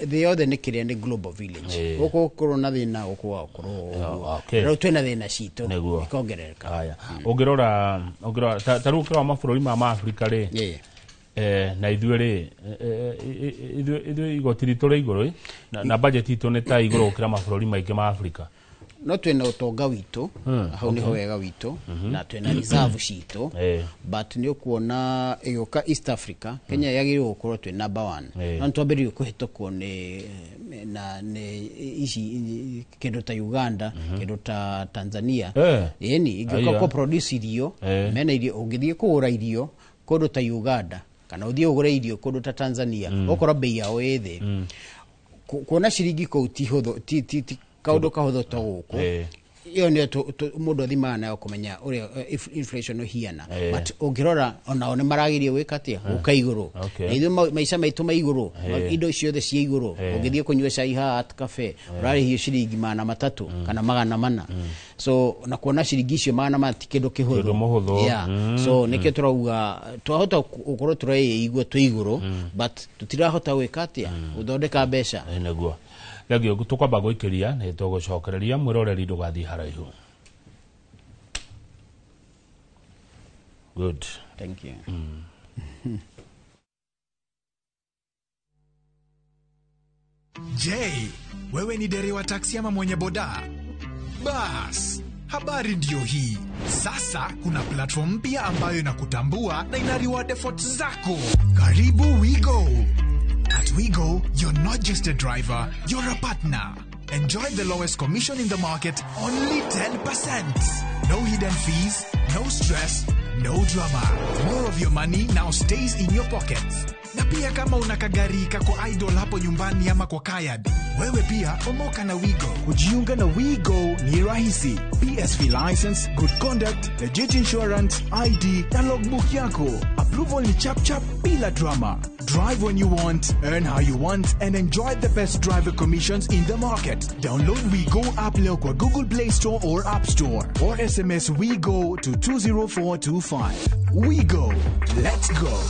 thĩ yothe nĩ kĩrĩa nĩ global village. Gũkũ gũkorwo na thĩna, gũkũ gũgakorwo ũguo. Rĩu twĩna thĩna citũ ikongerereka. Haya, ũngĩrora ta rĩu ũkĩrora mabũrũri ma Afrika rĩ, na ithuĩ rĩ, ithuĩ igoti ritũ rĩ igũrũ, na budget itũ nĩ ta igũrũ gũkĩra mabũrũri maingĩ ma Afrika. No twĩna ũtonga witũ, hau nĩho wega witũ, na twĩna reserve citũ, but nĩ ũkuona ĩgĩũka East Africa, Kenya yagĩrĩirwo gũkorwo twĩ number 1. No nĩtwambĩrĩirie kũhĩtũkwo nĩ na nĩ ici kĩndũ ta Uganda, kĩndũ ta Tanzania. Ĩni ingĩũka kũ produce irio, mena irio, ũngĩthiĩ kũgũra irio kũndũ ta Uganda kana ũthiĩ ũgũre irio kũndũ ta Tanzania, ũkorwo bei yao ĩ thĩ. Kuona ciringi kũu ti hũthũ, ti kaũndũ kahũthũ ta gũkũ. Ĩyo nĩyo mũndũ athimaga nayo kũmenya ũrĩa inflation ũhiana. But ũngĩrora onao nĩ marageria gwĩka atĩa, gũka igũrũ. Na ithuĩ maica maitũ ma igũrũ, indo ciothe ciĩ igũrũ. Ũngĩthiĩ kũnyua cai haha at cafe, ũrarĩhio ciringi 300 kana 400. So na kuona ciringi icio 400 ti kĩndũ kĩhũthũ. So nĩkĩo tũrauga twahota gũkorwo tũreigua twĩ igũrũ, but tũtirahota gwĩka atĩa, gũthondeka mbeca. Nĩguo. Thengio, tũkwamba gũikĩria nĩ tũgũcokereria mwĩroreri ndũgathiĩ haraihu. Good. Thank you. Je, wewe ni dereva taksi ama mwenye boda? Bas, habari ndio hii. Sasa kuna platform mpya ambayo inakutambua na ina reward efforts zako. Karibu WeGo. At WeGo, you're not just a driver, you're a partner. Enjoy the lowest commission in the market, only 10%. No hidden fees, no stress, no drama. More of your money now stays in your pockets. Na pia kama una kagari kako idol hapo nyumbani ama kwa kayad, wewe pia omoka na WeGo. Kujiunga na WeGo ni rahisi. PSV license, good conduct, legit insurance, ID na logbook yako. Approval ni chap chap bila drama. Drive when you want, earn how you want, and enjoy the best driver commissions in the market. Download WeGo app leo kwa Google Play Store or App Store, or SMS WeGo to 20425. WeGo. Let's go.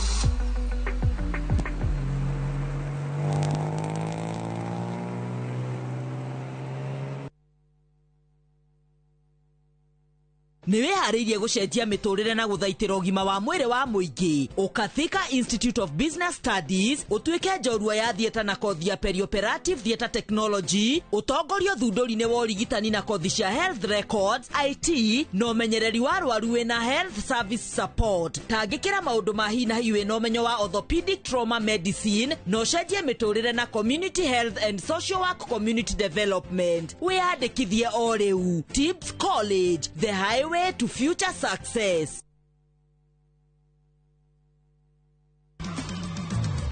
Nĩ wĩharĩirie gũcenjia mĩtũrĩre na gũthaitĩra ũgima wa mwĩrĩ wa mũingĩ. Ũka Thika Institute of Business Studies ũtuĩke njorua ya theatre na kothi ya perioperative theatre technology, ũtongorio thundũri-inĩ wa ũrigitani na kothi cia health records, IT na ũmenyereri wa arwaru wĩna health service support. Tangĩkĩra maũndũ ma hi na hi wĩna ũmenyo wa orthopedic trauma medicine na ũcenjie mĩtũrĩre na community health and social work community development. Wĩyandĩkithie o rĩu. Tips College, the highway to future success.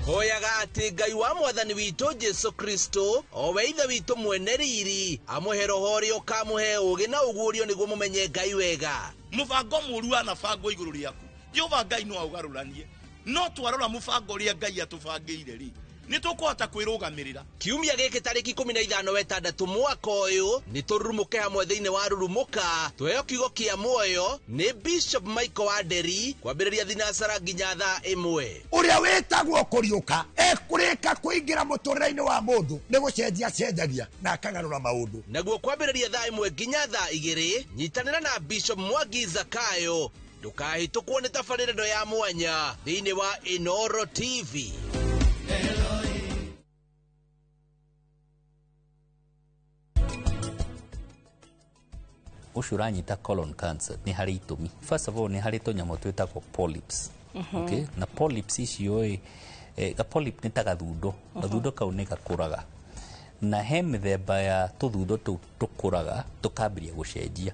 Hoyaga atĩ Ngai wa mwathani witũ Jesu Kristo, o we ithe witũ mwene riri, amũhe roho ũrĩa ũkamũhe ũũgĩ na ũguũrio nĩguo mũmenye Ngai wega. Mũbango mũũru wanabangwo igũrũ rĩaku, Jehova Ngai no aũgarũranie. No twarora mũbango ũrĩa Ngai atũbangĩire rĩ, nĩ tũkũhota kwĩrũgamĩrĩra. Kiumia gĩkĩ tarĩki 15 wetandatũ mwaka ũyũ nĩ tũrurumũke hamwe thĩinĩ wa Rurumũka, tuheo kiugo kĩa muoyo nĩ Bishop Michael Wanderi kwambĩrĩria thinacara nginya thaa 1. Ũrĩa wĩtagwo kũriũka ekũrĩka kũingĩra mũtũrĩre-inĩ wa mũndũ nĩ gũcenjia cenjagia na akagarũra maũndũ. Naguo kwambĩrĩria thaa 1 nginya thaa 2 nyitanĩra na Bishop Mwangi Zakayo. Ndũkahĩtũkwo nĩ tabarĩra ĩno ya mwanya thĩinĩ wa Inooro TV. Ũcio ũranyita colon cancer nĩ harĩ itũmi. First of all nĩ harĩ tũnyamũ twĩtagwo polyps. Okay? Na polyps icio ĩ, ga polyp nĩ ta gathundo. Gathundo kau nĩ gakũraga. Na he mĩthemba ya tũthundo tũu tũkũraga tũkambĩrĩria gũcenjia.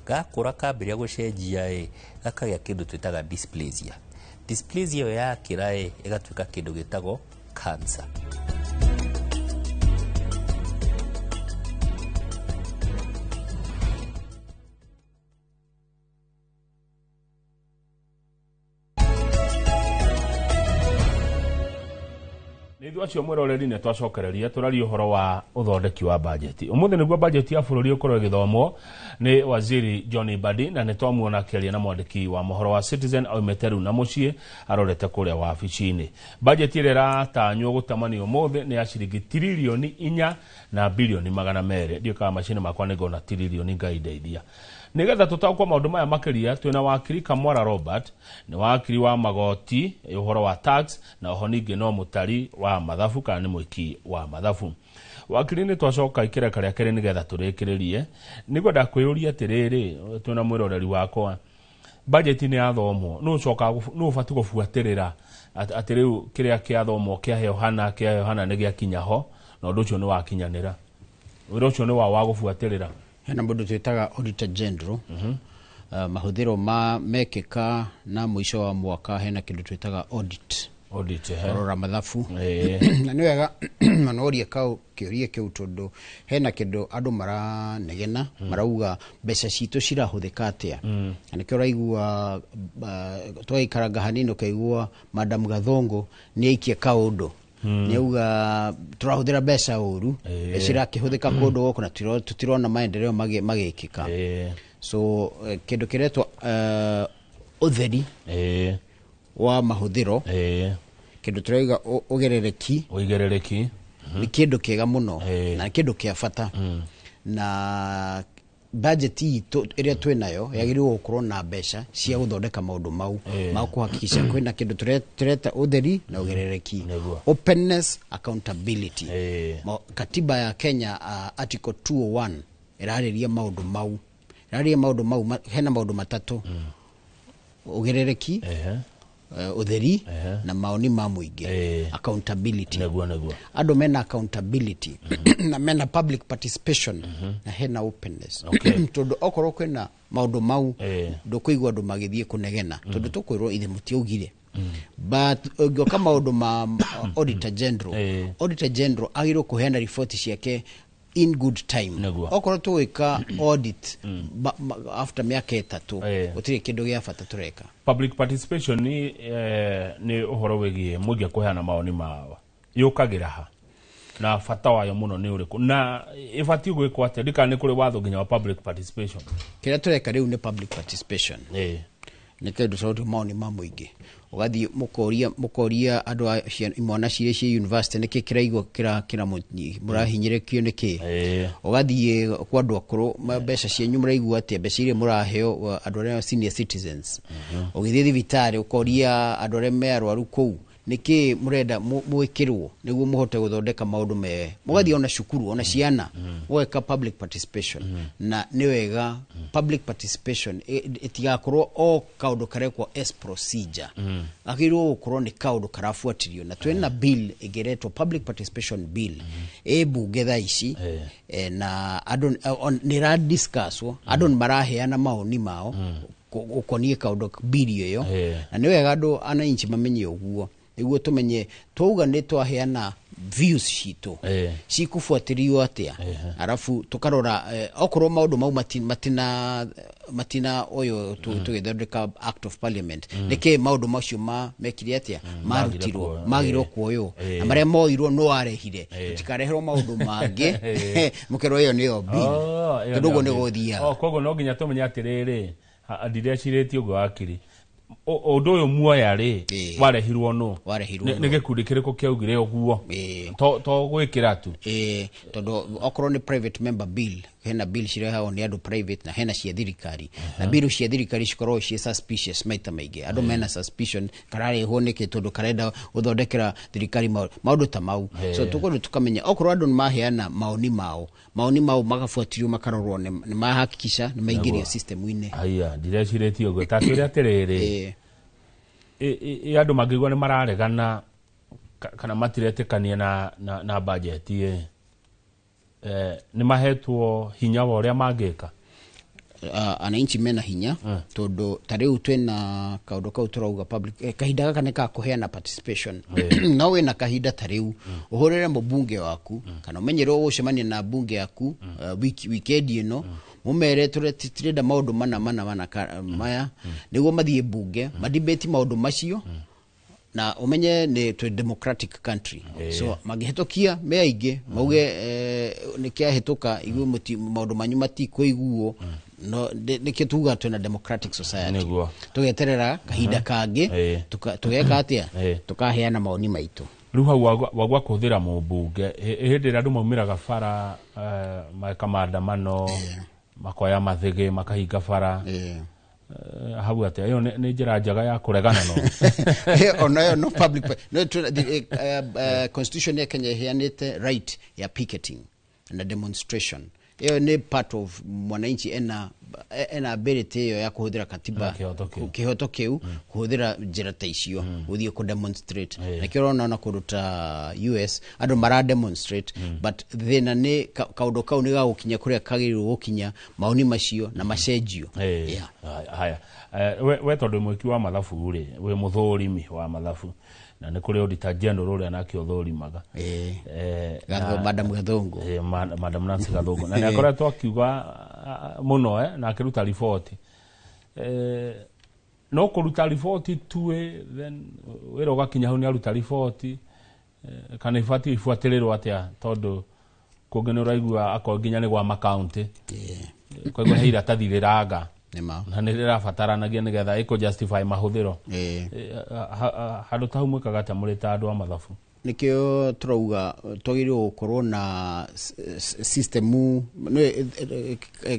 Gakũra kambĩrĩria gũcenjia ĩ, gakagĩa kĩndũ twĩtaga dysplasia. Dysplasia ĩyo yakĩra ĩ, ĩgatuĩka kĩndũ gĩtagwo cancer. Nĩ ithuĩ acio mwĩroreri nĩ twacokereria tũraria ũhoro wa ũthondeki wa bajeti. Ũmũthĩ nĩguo bajeti ya bũrũri ũkorwo ĩgĩthomwo nĩ waziri John Mbadi, na nĩ twamuona akĩaria na mwandĩki wa mohoro wa Citizen aumĩte rĩu na mũciĩ arorete kũrĩa wabici-inĩ. Bajeti ĩrĩa ĩratanywo gũtamanio ũmũthĩ nĩ ya ciringi 4 na bilioni 200. Ndiũĩ kana macini makwa nĩ ngona tiririoni, Ngai ndeithia. Nĩgetha tũtaũkwo maũndũ maya makĩria, twĩna wakiri Kamwara Robert, nĩ wakiri wa magoti, ũhoro wa tax, na oho ningĩ no mũtari wa mathabu kana nĩ mwĩki wa mathabu. Wakiri, nĩ twacoka ikĩreka rĩa kerĩ nĩgetha tũrĩkĩrĩrie. Nĩngwenda kwĩyũria atĩrĩrĩ, twĩna mwĩroreri wakwa, bajeti nĩ yathomwo, nũ ũcokaga nũ ũbatiĩ gũbuatĩrĩra atĩ rĩu kĩrĩa kĩathomwo kĩaheo hana kĩaheo hana nĩ gĩakinya ho, na ũndũ ũcio nĩ wakinyanĩra? Wĩra ũcio nĩ wa gũbuatĩrĩra? Hena mũndũ twĩtaga auditor general. Mahũthĩro ma mekĩka na mũico wa mwaka hena kĩndũ twĩtaga audit. Audit, ehe. Kũrora mathabu. Na nĩ wega manorie kau kĩũria kĩu, tondũ hena kĩndũ andũ maranegena, marauga mbeca citũ cirahũthĩka atĩa. Na nĩkĩo ũraigua twagĩikaranga hanini ũkaigua Madam Gathongo nĩ aikia kaũndũ, nĩ auga tũrahũthĩra mbeca ũru, mbeca irakĩhũthĩka kũndũ gũkũ na tũtirona maendeleo magĩkĩka. So kĩndũ kĩretwo ũtheri wa mahũthĩro, kĩndũ tũrauga ũgerereki. Ũigerereki. Nĩ kĩndũ kĩega mũno na nĩ kĩndũ kĩa bata, na budget itũ ĩrĩa twĩ nayo yagĩrĩirwo gũkorwo na mbeca cia gũthondeka maũndũ mau ma kũhakikisha kwĩna kĩndũ tũreta ũtheri na ũgerereki, openness, accountability. Katiba ya Kenya, article 201 ĩrarĩria maũndũ mau, ĩrarĩria maũndũ mau hena maũndũ matatũ: ũgerereki, ũtheri na maoni ma mũingĩ, accountability. Nĩguo, nĩguo. Andũ mena accountability na mena public participation na hena openness, tondũ okorwo kwĩna maũndũ mau, ndũkũigua andũ magĩthiĩ kũnegena, tondũ tũkwĩrwo ithe mũtiaugire. But ũngĩoka maũndũ ma auditor general, auditor general agĩrĩirwo kũheana riboti ciake in good time. Okorwo tũgwĩka audit after mĩaka 3, gũtirĩ kĩndũ gĩa bata tũreka. Public participation nĩ nĩ ũhoro wĩgiĩ mũingĩ kũheana maoni mao. Yũkagĩra ha, na bata wayo mũno nĩ ũrĩkũ, na ĩbatiĩ gwĩkwo atĩa? Ndikana nĩ kũrĩ watho nginya wa public participation? Kĩrĩa tũreka rĩu nĩ public participation, nĩ kĩndũ tondũ maoni ma mũingĩ, ũgathiĩ mũkoria mũkoria andũ a imwana ciria ciĩ university nĩkĩ kĩraigua kĩra mũrahinyĩrĩkio nĩkĩ. Ũgathiĩ kwa andũ akũrũ, mbeca cianyu mũraigua atĩa, mbeca iria mũraheo, andũ arĩa senior citizens. Ũgĩthiĩ thibitarĩ ũkoria andũ arĩa me arwaru kũu nĩkĩ mũrenda mwĩkĩrwo nĩguo mũhote gũthondeka maũndũ me. Mũgathiĩ ona cukuru, ona ciana, mũgeka public participation. Na nĩ wega public participation ĩtigakorwo o kaũndũ karekwo as procedure, agĩrĩirwo gũkorwo nĩ kaũndũ karabuatĩrio. Na twĩna bill ĩngĩretwo public participation bill ĩ mbunge thaa ici, na andũ nĩ ĩradiscusswo, andũ nĩ maraheana maoni mao ũkoniĩ kaũndũ bill ĩyo. Na nĩ wega andũ ananchi mamenye ũguo, nĩguo tũmenye twauga nĩ twaheana views citũ cikũbuatĩrio atĩa, arabu tũkarora okorwo maũndũ mau matina ũyũ tũgĩthondeka act of parliament, nĩkĩ maũndũ macio ma mekire atĩa, marutirwo, kuoywo. Magirwo kuoywo, na marĩa moirwo no arehire, tũtikareherwo maũndũ mangĩ mũkerwo ĩyo nĩyo bill. Oh, ĩyo tondũ ũguo nĩyo nĩ bill. gũthiaga. Oh, koguo no nginya tũmenye atĩrĩrĩ, ndireciirĩtie ũguo wakiri. Ũndũ ũyũ muoya rĩ, warehirwo nũ? Warehirwo Nĩ nũ? gĩkundi kĩrĩkũ kĩaugire ũguo? To gwĩkĩra tu. Ĩĩ, tondũ okorwo nĩ private member bill, hena bill cirehagwo nĩ andũ private na hena cia thirikari, na bill cia thirikari cikoragwo ciĩ suspicious maita maingĩ. Andũ mena suspicion kararehwo nĩkĩ, tondũ karenda gũthondekera thirikari maũndũ ta mau. So tũkorwo tũkamenya okorwo andũ nĩ maheana maoni mao, maoni mau magabuatĩrio, makarorwo nĩ mahakikisha nĩ maingĩrio system-inĩ. Haya, ndirecirĩtie ũguo. Ta twĩre atĩrĩrĩ, andũ mangĩigua nĩ mararegana kana matiretĩkania na bajeti ĩ, nĩ mahetwo hinya wa ũrĩa mangĩka? Ananchi mena hinya, tondũ ta rĩu twĩna kaũndũ kau tũrauga public, kahinda gaka nĩ ka kũheana participation. No wĩna kahinda ta rĩu ũhũrĩre mũmbunge waku, kana ũmenyerwo gũcemania na mbunge yaku weekend ĩno, mũmere tũrenda maũndũ mana mana mana maya, nĩguo mathiĩ mbunge madibate maũndũ macio. Na umenye nĩ twĩ democratic country, so mangĩhĩtũkia me aingĩ mauge nĩ kĩahĩtũka, iguĩ maũndũ manyu matikũiguo, no nĩkĩo tuga twĩna democratic society. Tũgeterera kahinda kangĩ, tũgeka atĩa, tũkaheana maoni maitũ. Rĩu hau wagwa kũhũthĩra mũmbunge hĩndĩ ĩrĩa andũ maumĩraga bara, meka maandamano, makoya mathĩgĩ, makahinga bara, hau atĩa? Ĩyo nĩ njĩra njega ya kũregana no? Ona no public no the constitution ya Kenya iheanĩte right ya picketing na demonstration. Ĩyo nĩ part of mwananchi ena ability ĩyo ya kũhũthĩra katiba. Na kĩhoto kĩu. Kĩhoto kĩu kũhũthĩra njĩra ta icio gũthiĩ kũ demonstrate. Nakĩo ũrona ona kũndũ ta US andũ mara demonstrate, but thĩna nĩ kaũndũ kau nĩ gagũkinya kũrĩa kagĩrĩirwo gũkinya, maoni macio na macenjio. Yeah. Haya. We tondũ mwĩki wa mathabu rĩ, wĩ mũthũrimi wa mathabu, na nĩ kũrĩ auditor general ũrĩa nake ũthũrimaga. Madam Gathungu. Madam Nancy Gathungu, na nĩ akoretwo akiuga mũno, na akĩruta riboti, no kũruta riboti tu, then wĩra ũgakinya hau nĩ aruta riboti, kana ibatiĩ ibuatĩrĩrwo atĩa? Tondũ kũngĩ nĩ ũraigua akorwo nginya nĩ gwa makaunti, koguo he iratathi rĩranga Nĩma. na nĩ rĩrabataranagia nĩgetha ĩkũ justify mahũthĩro. Handũ ta hau mwĩkaga atĩa mũrĩ ta andũ a mathabu? Nikio turauga twagĩrĩirwo gũkorwo na system.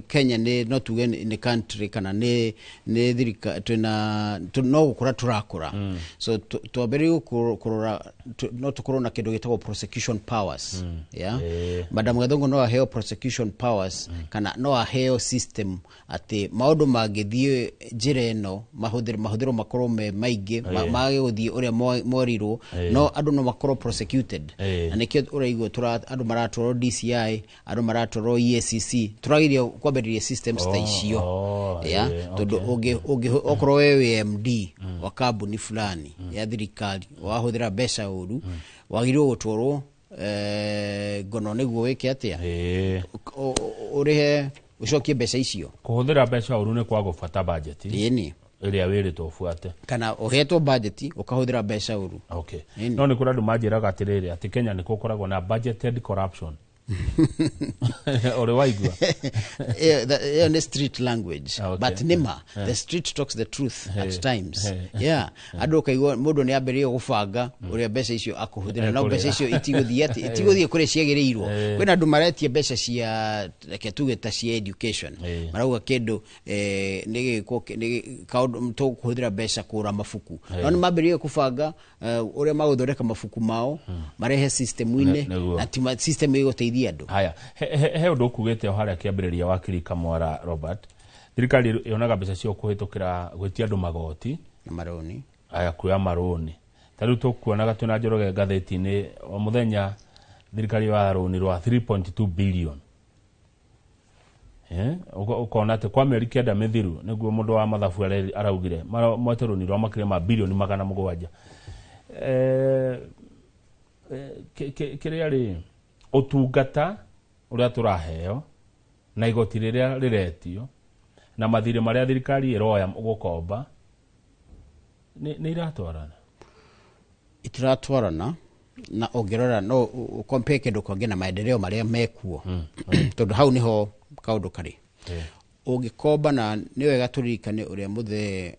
Kenya nĩ no tuge nĩ country kana nĩ thirika twĩna no gũkũra tũrakũra, so twambĩrĩrie kũrora no tũkorwo na kĩndũ gĩtagwo prosecution powers, yeah? Madam Gathungu no aheo prosecution powers kana no aheo system atĩ maũndũ mangĩthiĩ njĩra ĩno, mahũthĩro makorwo me maingĩ, mage gũthiĩ ũrĩa morirwo, no andũ no makorwo prosecuted. Na nĩkĩo ũraigua andũ maratwarwo DCI, andũ maratwarwo EACC. Tũrageria kwambĩrĩria systems ta icio. Yeah? Tondũ okorwo we wĩ MD wa kambuni fulani ya thirikari, wahũthĩra mbeca ũru, wagĩrĩirwo gũtwarwo ngono nĩguo wĩke atĩa? Ũrĩhe, ũcokie mbeca icio. Kũhũthĩra mbeca ũru nĩ kwaga gũbuata bajeti Ĩni. ĩrĩa wĩrĩtwo ũbuate. Kana ũhetwo bajeti ũkahũthĩra mbeca ũru. Ĩni. No nĩ kũrĩ andũ manjĩraga atĩrĩrĩ, atĩ Kenya nĩ gũkoragwo na budgeted corruption. Ũrĩ waigua? Ĩyo nĩ street language. But nĩma the street talks the truth at times. Yeah, andũ ũkaigua mũndũ nĩ ambĩrĩria gũbanga ũrĩa mbeca icio akũhũthĩra, no mbeca icio itigũthiĩ atĩ itigũthiĩ kũrĩa ciagĩrĩirwo. Kwĩna andũ maretia mbeca cia, reke tuge ta cia education, marauga kĩndũ nĩ gĩkwo nĩ kaũndũ tũkũhũthĩra mbeca kũgũra mabuku, no nĩ mambĩrĩria kũbanga ũrĩa magũthondeka mabuku mao, marehe system-inĩ, na ti system ĩgũteithia andũ. Haya, he ũndũ ũkugĩte o harĩa kĩambĩrĩria, wakiri Kamwara Robert, thirikari yonaga mbeca cio kũhĩtũkĩra gwĩtia andũ magoti na marũni. Aya, kuoya marũni. Ta rĩu tũkuonaga twĩna Njoroge ngathĩti-inĩ o mũthenya, thirikari yoya rũni rwa 3.2 billion. Ũkona atĩ kwa mĩeri 9 mĩthiru, nĩguo mũndũ wa mathabu araugire, mwete rũni rwa makĩria ma bilioni 700. Kĩrĩa rĩ ũtungata ũrĩa tũraheo na igoti rĩrĩa rĩretio na mathirĩ marĩa thirikari ĩroya gũkomba nĩ iratwarana? Itiratwarana, na ũngĩrora no compare kĩndũ kangĩ na maendeleo marĩa mekuo, tondũ hau nĩho kaũndũ karĩ. Ũngĩkomba, na nĩ wega tũririkane ũrĩa mũthee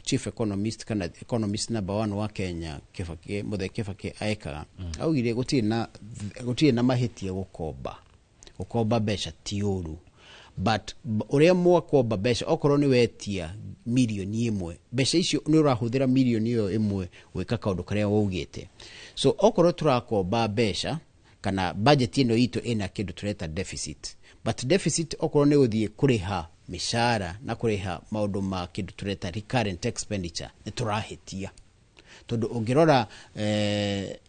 chief economist kana economist number one wa Kenya, Kibaki, mũthee Kibaki ekaga, augire gũtirĩ na mahĩtia gũkomba. Gũkomba mbeca ti ũru, but ũrĩa mwakomba mbeca, okorwo nĩ wetia mirioni 1, mbeca icio nĩ ũrahũthĩra mirioni ĩyo ĩmwe gwĩka kaũndũ karĩa waugĩte. So okorwo tũrakomba mbeca kana budget ĩno itũ ĩna kĩndũ tũreta deficit, but deficit okorwo nĩ gũthiĩ kũrĩha mĩcara na kũrĩha maũndũ ma kĩndũ tũreta recurrent expenditure, nĩ tũrahĩtia, tondũ ũngĩrora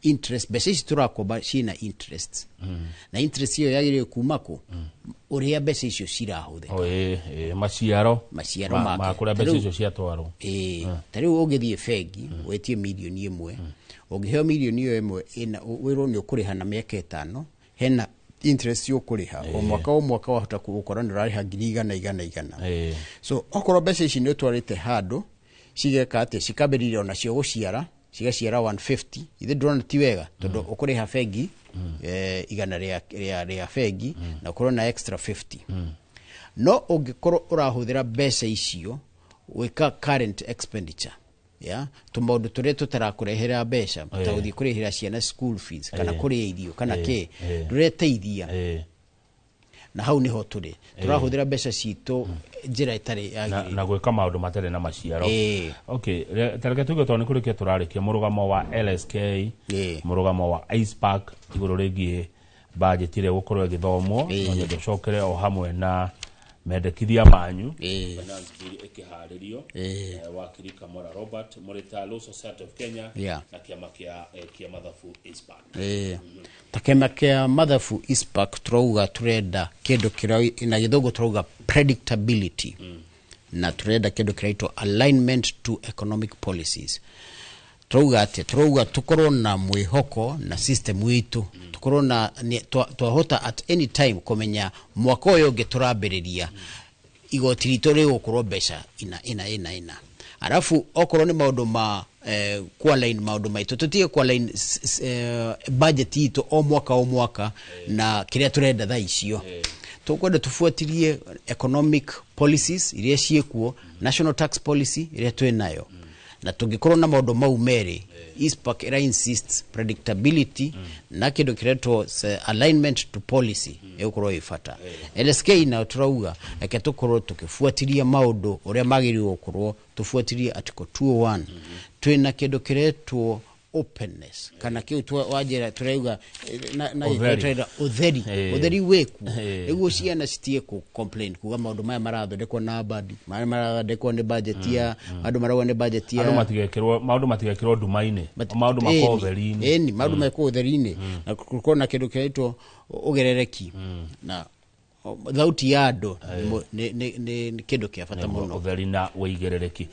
interest, mbeca ici tũrakomba ciĩna interest, na interest ĩyo yagĩrĩire kuma kũ ũrĩa mbeca icio cirahũthĩka. O, ĩ, maciaro. Maciaro make. Ma kũrĩa mbeca icio ciatwarwo. Ĩĩ, ta rĩu ũngĩthiĩ bengi wĩtie mirioni 1, ũngĩheo mirioni ĩyo 1 ĩna wĩrwo nĩ ũkũrĩha na mĩaka 5, hena interest ũkũrĩha o mwaka o mwaka, wahota gũkora nĩ ũrarĩha ngiri igana igana igana. So okorwo mbeca ici nĩ ũtwarĩte handũ cigeka atĩ cikambĩrĩria onacio gũciara. Cigaciara 150. Ithe ndũrona ti wega, tondũ ũkũrĩha bengi 100 rĩa bengi na ũkorwo na extra 50. No ũngĩkorwo ũrahũthĩra mbeca icio gwĩka current expenditure, ya tũmaũndũ tũrĩa tũtarakũrehera mbeca, ta gũthiĩ kũrĩhĩra ciana school fees kana kũrĩa irio kana kĩ, ndũreteithia. Na hau niho tũrĩ, tũrahũthĩra mbeca citũ njĩra ĩtarĩ yagĩrĩire. Na gwĩka maũndũ matarĩ na maciaro. Okay, tareke tuge tondũ nĩ kũrĩkia tũrarĩkia mũrũgamo wa LSK, mũrũgamo wa ICPAK igũrũ rĩgiĩ bajeti ĩrĩa ĩgũkorwo ĩgĩthomwo. No nyende ũcokere o hamwe na mendekithia manyu finance bill ĩkĩharĩrio. Wakiri Kamora Robert, mũrĩ ta Law Society of Kenya na kĩama kĩa mathabu ICPAK. Ta kĩama kĩa mathabu ICPAK, turauga turenda kĩndũ kĩrĩa na gĩthũngũ turauga predictability, na turenda kĩndũ kĩraitwo alignment to economic policies. Turauga atĩ turauga tukorwo na mwĩhoko na system witũ, tukorwo na twahota at any time kũmenya mwaka ũyũ ũngĩ tũrambĩrĩria igoti ritũ rĩgũkorwo mbeca ina ina ina ina. Arabu okorwo nĩ maũndũ ma kualign maũndũ maitũ, tũtige kualign budget itũ o mwaka o mwaka na kĩrĩa tũrenda thaa icio. Tũkwenda tũbuatirie economic policies iria ciĩkuo, national tax policy ĩrĩa twĩ nayo, na tũngĩkorwo na maũndũ mau merĩ, ICPAK ĩra insist predictability na kĩndũ kĩretwo alignment to policy ĩgũkorwo ĩ bata. LSK nayo tũrauga reke tũkorwo tũkĩbuatiria maũndũ ũrĩa magĩrĩirwo gũkorwo, tũbuatirie article 201. Twĩna kĩndũ kĩretwo openness kana kĩu wanjĩra tũrauga na gĩkũyũ Ũtheri. tũrauga ũtheri. Ũtheri wĩkuo nĩguo ciana citige kũ complain kuga maũndũ maya marathondekwo na badi maya marathondekwo nĩ budget ya andũ marauga nĩ budget ya Andũ matigekĩrwo, maũndũ matigekĩrwo nduma-inĩ, maũndũ makorwo ũtheri-inĩ. Ĩni, maũndũ mekwo ũtheri-inĩ na gũkorwo na kĩndũ kĩretwo ũgerereki na thauti ya andũ nĩ kĩndũ kĩa bata mũno. Ũtheri na ũigĩrĩrĩki.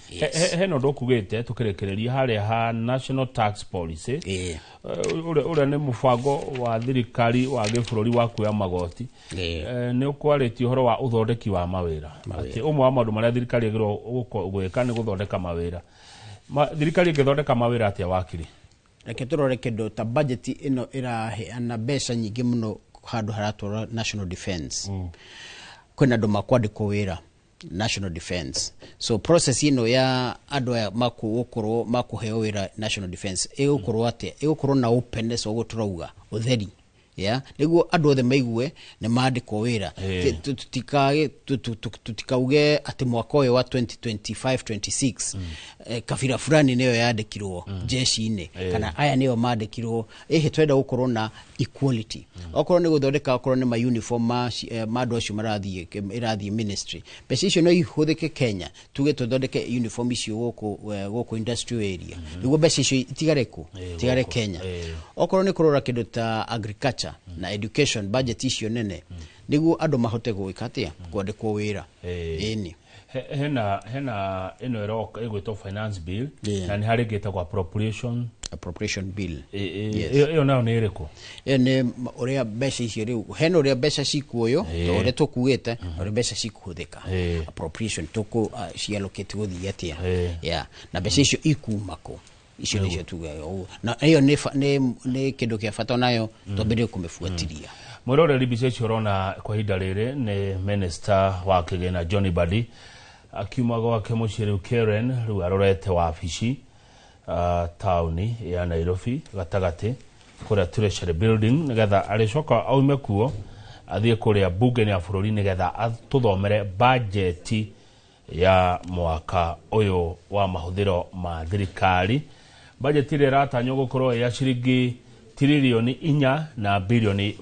Hena ũndũ ũkugĩte tũkĩrĩkĩrĩria harĩa ha national tax policy, ũrĩa nĩ mũbango wa thirikari wa gĩbũrũri wa kuoya magoti. Nĩ ũkwarĩtie ũhoro wa ũthondeki wa mawĩra, atĩ ũmwe wa maũndũ marĩa thirikari ĩgĩrĩirwo gwĩka nĩ gũthondeka mawĩra. Thirikari ĩngĩthondeka mawĩra atĩa, wakiri? Reke tũrore kĩndũ ta budget ĩno ĩraheana mbeca nyingĩ mũno handũ haratwara national defense. Kwĩna andũ makwandĩkwo wĩra national defense, so process ĩno ya andũ aya makũgũkorwo makũheo wĩra national defense ĩgũkorwo atĩa? Ĩgũkorwo na openness, ũguo tũrauga ũtheri, ya nĩguo andũ othe maigue nĩ mandĩkwo wĩra. Tutikauge atĩ mwaka ũyũ wa 2025 26 kabira fulani nĩyo yandĩkirwo jeshi-inĩ kana aya nĩo mandĩkirwo. Ĩhĩ, twenda gũkorwo na equality. Okorwo nĩ gũthondeka, okorwo nĩ ma uniform ma andũ acio marathiĩ ĩrathiĩ ministry, mbeca icio no ihũthĩke Kenya, tuge tũthondeke uniform icio gũkũ industrial area, nĩguo mbeca icio itigare kũ itigare Gũkũ. Kenya. Okorwo nĩ kũrora kĩndũ ta agriculture na education, budget icio nene nĩguo andũ mahote gwĩka atĩa, kwandĩkwo wĩra. Ĩni. Hena ĩno ĩroka ĩgwĩtwo finance bill na nĩ harĩ ĩngĩ ĩtagwo appropriation. Appropriation bill. Yes. Ĩyo nayo nĩ ĩrĩkũ? Ĩyo nĩ ũrĩa mbeca icio rĩu, hena ũrĩa mbeca cikuoywo, ta ũrĩa tũkuĩte na ũrĩa mbeca cikũhũthĩka. Appropriation tũkũ ciallocate gũthiĩ atĩa, yeah, na mbeca icio ikuma kũ, icio nĩcio tugaga ũguo, na ĩyo nĩ kĩndũ kĩa bata nayo twambĩrĩrie kũmĩbuatiria. Mwĩroreri, mbica icio ũrona kwa ihinda rĩrĩ nĩ minister wa kĩgĩna John Mbadi akiuma gwake mũciĩ rĩu Karen, rĩu arorete wabici taũni ya Nairobi gatagatĩ kũrĩa Treasury Building, nĩgetha arĩcoka aume kuo athiĩ kũrĩa bunge-inĩ ya bũrũri nĩgetha atũthomere bajeti ya mwaka ũyũ wa mahũthĩro ma thirikari, bajeti ĩrĩa ĩratanywo gũkorwo ĩ ya ciringi 4,200 bilioni.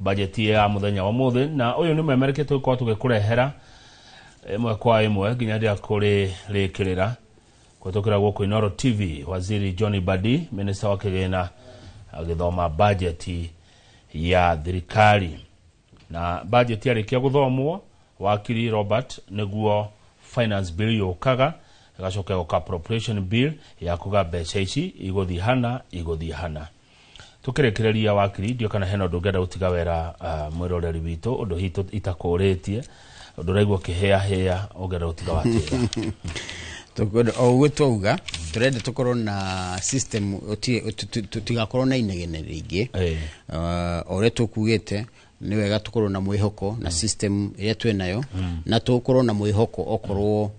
Bajeti ya mũthenya wa mũthĩ na ũyũ nĩ memerekie tũgĩkorwo tũgĩkũrehera ĩmwe kwa ĩmwe nginya rĩrĩa kũrĩ rĩkĩrĩra kũhetũkĩra gũkũ Inooro TV. Waziri John Mbadi, minista wa kĩgĩna, agĩthoma bajeti ya thirikari, na bajeti yarĩkia gũthomwo, wakiri Robert, nĩguo finance bill yũkaga, ĩgacoka ĩgoka appropriation bill ya kuga mbeca ici igũthiĩ hana, igũthiĩ hana. Tũkĩrĩkĩrĩria, wakiri, ndio kana hena ũndũ ũngĩenda gũtiga wera mwĩroreri witũ, ũndũ hihi itakũrĩtie, ũndũ ũraigua ũkĩhĩahĩa ũngĩenda gũtiga watĩra? Tũkwenda o ũguo twauga. Tũrenda tũkorwo na system tũtigakorwo na inegene rĩingĩ. O ũrĩa tũkugĩte, nĩ wega tũkorwo na mwĩhoko na system ĩrĩa twĩ nayo, na tũkorwo na mwĩhoko okorwo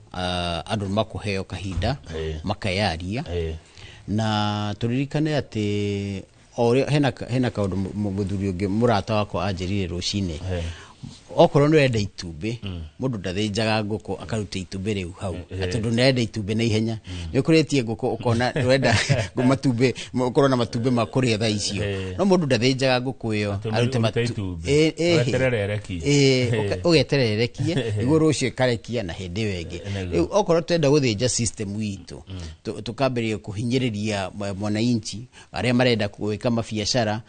andũ nĩ makũheo kahinda makeyaria, na tũririkane atĩ o ũrĩa hena kaũndũ mũthuri ũngĩ mũrata wakwa anjĩrire rũcinĩ, okorwo nĩ ũrenda itumbĩ, mũndũ ndathĩnjaga ngũkũ akaruta itumbĩ rĩu hau tondũ nĩ arenda itumbĩ na ihenya. Nĩ ũkũrĩtie ngũkũ ũkona ũrenda matumbĩ, ũkorwo na matumbĩ ma kũrĩa thaa icio, no mũndũ ndathĩnjaga ngũkũ ĩyo Atĩ arute ũrute itumbĩ. Weterere ĩrekie. Ũgeterere ĩrekie nĩguo rũciũ ĩkarekia na hĩndĩ ĩyo ĩngĩ. Rĩu okorwo twenda gũthĩnja system itũ, tũkambĩrĩria kũhinyĩrĩria mwananchi arĩa marenda gwĩka mabiacara,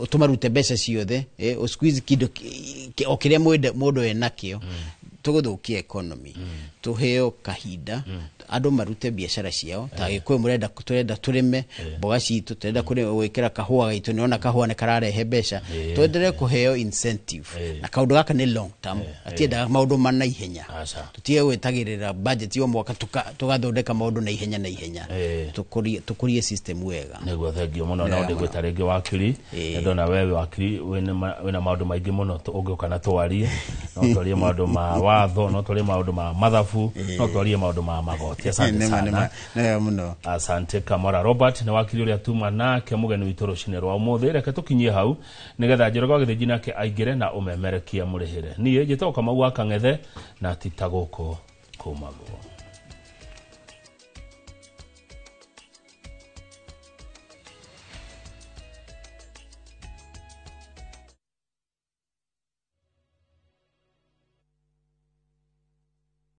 tũmarute mbeca ciothe, squeeze kĩndũ o kĩrĩa mũndũ enakĩo, tũgũthũkia economy. Tũheo kahinda andũ marute biacara ciao, ta Gĩkũyũ mũrenda, tũrenda tũrĩme mboga citũ, tũrenda gwĩkĩra kahũa gaitũ, nĩona kahũa nĩ kararehe mbeca, twenderee kũheo incentive. Na kaũndũ gaka nĩ long term, gatiendaga maũndũ ma naihenya. Aca. Tũtige gwĩtagĩrĩra budget o mwaka tũgathondeka maũndũ na ihenya na ihenya. Tũkũrie system wega. Nĩguo, thengio mũno. Wega No mũno. ndĩgwĩta rĩngĩ wakiri. Ndona we wakiri wĩna maũndũ maingĩ mũno ũngĩũka na twarie. No twarie maũndũ ma watho, no twarie maũndũ ma mathabu, no twarie maũndũ ma magoti. Asante Nĩma, sana. Nĩma, nĩwega mũno. Asante. Kamora Robert nĩ wakiri ũrĩa tuma nake mũgeni witũ rũcinĩ rwa ũmũthĩ. Reke tũkinyie hau nĩgetha Njoroge wa Gĩthĩnji nake aingĩre na ũmemerekia mũrĩhĩre. Niĩ njĩtagwo Kamau wa Kang'ethe, na ti ta gũkũ kumagwo.